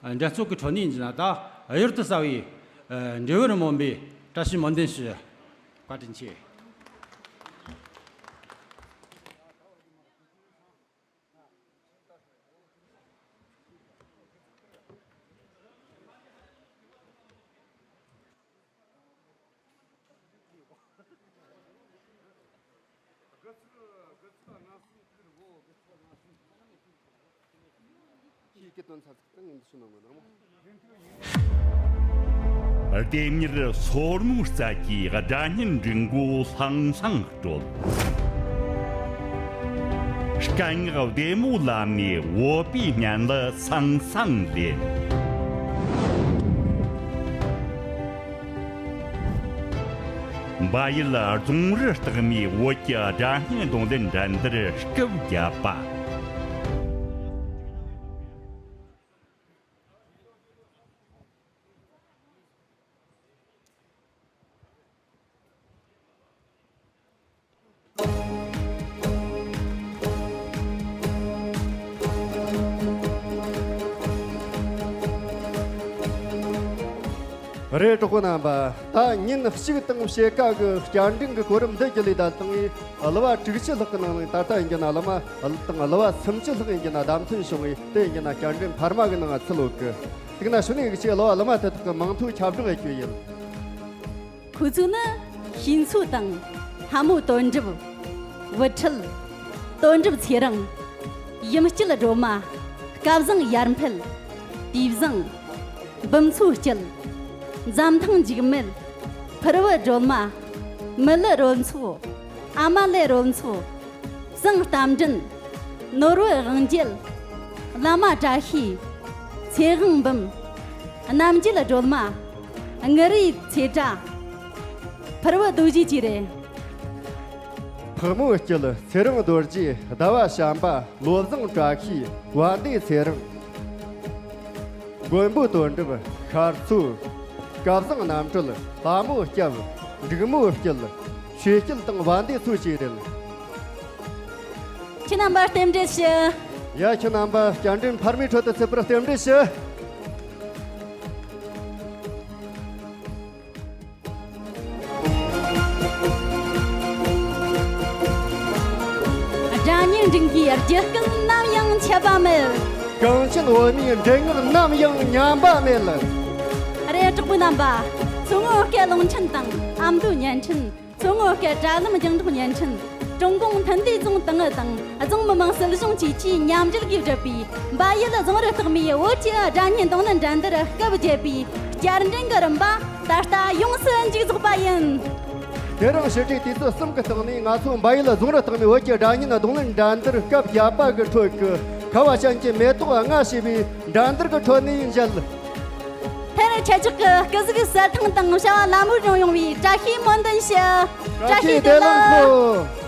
འགྲན་རྩོད་ཀྱི་ཁྲོད་ནས་ཡིན་གྱི་ན་ད་གཡུར་དུ་ཟ་བའི། ཨ། འབྲས་བུ་རི་སྨོན་པའི་བཀྲ་ཤིས་སྨོན་འདུན་ཞུ། བཀའ་དྲིན་ཆེ། ལྡེམ་མྱུར་སོར་མོའི་རྩལ་གྱིས་སྒྲ་སྙན་འབྲི་མགོ་ལྷང་ལྷང་དཀྲོལ། སྐད་ངག་བདེ་མོ་ལམ་ནས་བོད་པའི་སྙན་ལ་སང་སང་ལེན། འབའ་ཡུལ་རྫོང་རི་སྟག་མའི་བོད་ཀྱི་སྒྲ་སྙན་རྡུང་ལེན་འགྲན་བསྡུར་སྐབས་བརྒྱད་པ། རེད། གྲོགས་པོ་རྣམ་པ། ད་ཉིན་གཅིག་དང་ཕྱེད་ཀ་གི་བསྐྱར་འགྲན་གྱི་གོ་རིམ་འདི་བརྒྱུད་ལས་ད་བཏང་ངས་གླུ་བ་དྲུག་ཅུ་ལྷག་གི་ནང་ནས་ད་ལྟ་ཡིན་གྱི་ན་གླུ་མ་དང་གླུ་བ་སུམ་ཅུ་ལྷག་ཡིན་གྱི་ན་བདམས་ཐོན་བྱུང་ངས་དེ་ཡིན་གྱི་ན་བསྐྱར་འགྲན་འཕར་མ་གི་ནང་ང་ཚུད་ཡོད་གི། དེ་གི་ན་ཕྱི་ནས་གི་ཆེ་གླུ་བ་གླུ་མ་དེ་དག་གི་མིང་ཐོ་ཁྱབ་བསྒྲགས་ཡེད་རྒྱུ་ཡིན། ཁོ་ཚོ་ནི་ཞིང་མཚོ་དང་ལྷ་མོ་དོན་གྲུབ། བུ་ཁྲིད། དོན་གྲུབ་ཚེ་རིང་། ཡུམ་སྐྱིད་སྒྲོལ་མ། སྐལ་བཟང་ཡར་འཕེལ། དུས་བཟང་། འབུམ་ཚོའི་སྐྱིད། འཛམ་ཐང་འཇིགས་མེད། ཕུར་བུ་སྒྲོལ་མ། མི་ལི་རོལ་མཚོ། ཨ་མ་ལེ་རོལ་མཚོ། བསང་རྟ་མགྲིན། ནོར་བུ་དབང་རྒྱལ། བླ་མ་བཀྲ་ཤིས། ཚེ་དབང་འབུམ། རྣམ་རྒྱལ་སྒྲོལ་མ། ངུ་རུའི་ཚེ་བཀྲ། ཕུར་བུ་རྡོ་རྗེ་བཅས་རེད། ཕག་མོའི་སྐྱིད། ཚེ་རིང་རྡོ་རྗེ། ཟླ་བ་བྱམས་པ། བློ་བཟང་བཀྲ་ཤིས། བན་དེ་ཚེ་རིང་། མགོན་པོ་དོན་གྲུབ། ཤར་མཚོ། སྐལ་བཟང་རྣམ་གྲོལ། ལྷ་མོ་སྐྱབས། འབྲུག་མོ་སྐྱིད། ཆོས་སྐྱིད་དང་བན་དེ་ཚོ་བཅས་རེད། ཁྱེད་རྣམ་པར་རྟེན་འབྲེལ་ཞུ། ཡ། ཁྱེད་རྣམ་པ་བསྐྱར་འགྲན་འཕར་མའི་ཁྲོད་དུ་ཚུད་པར་རྟེན་འབྲེལ་ཞུ། སྒྲ་སྙན་འབྲུག་གི་རྒྱུད་སྐུད་ནམ་ཡང་ཆད་པ་མེད། གངས་ཅན་བོད་མིའི་འདྲེ་ངར་ནམ་ཡང་ཉམས་པ་མེད། རེད། གྲོགས་པོ་རྣམ་པ། མཚོ་སྔོན་སྐད་རླུང་འཕྲིན་དང་ཨ་མདོ་བརྙན་འཕྲིན། མཚོ་སྔོན་སྐད་དྲ་ལམ་རྒྱང་སྒྲོག་བརྙན་འཕྲིན། ཀྲུང་གུང་ཐུན་ཏེ་རྫོང་ཏང་ཨུ་དང་རྫོང་མི་དམངས་སྲིད་གཞུང་བཅས་ཀྱིས་མཉམ་འབྲེལ་གྱིས་བསྒྲུབས་པའི་བལ་ཡུལ་རྫོང་རུ་སྟག་མའི་བོད་ཀྱི་སྒྲ་སྙན་རྡུང་ལེན་འགྲན་བསྡུར་སྐབས་བརྒྱད་པའི་བསྐྱར་འགྲན་གྱི་རིམ་པ་ད་ལྟ་ཡོངས་སུ་མཇུག་རྫོགས་པ་ཡིན། དེ་རིང་ཕྱི་དྲོའི་དུས་ཚོད་གསུམ་གྱི་སྟེང་ནས་ང་ཚོ་བལ་ཡུལ་རྫོང་རུ་སྟག་མའི་བོད་ཀྱི་སྒྲ་སྙན་རྡུང་ལེན་འགྲན་བསྡུར་སྐབས་བརྒྱད་པ་གི་ཁྲོད་ཀྱི་ཁ་བ་ཅན་གྱི་མེ་ཏོག་ལྔ་ཞེས་པའི་འགྲན་བསྡུར་གྱི་ཁྲོད་ནས་མཇལ། མཐར་ཁྱེད་ཅག་གི་སྐུ་གཟུགས་གསལ་ཐང་དང་བྱ་བ་ལམ་འགྲོ་ཡོང་བའི་བཀྲ་ཤིས་སྨོན་འདུན་ཞུ། བཀྲ་ཤིས་བདེ་ལེགས།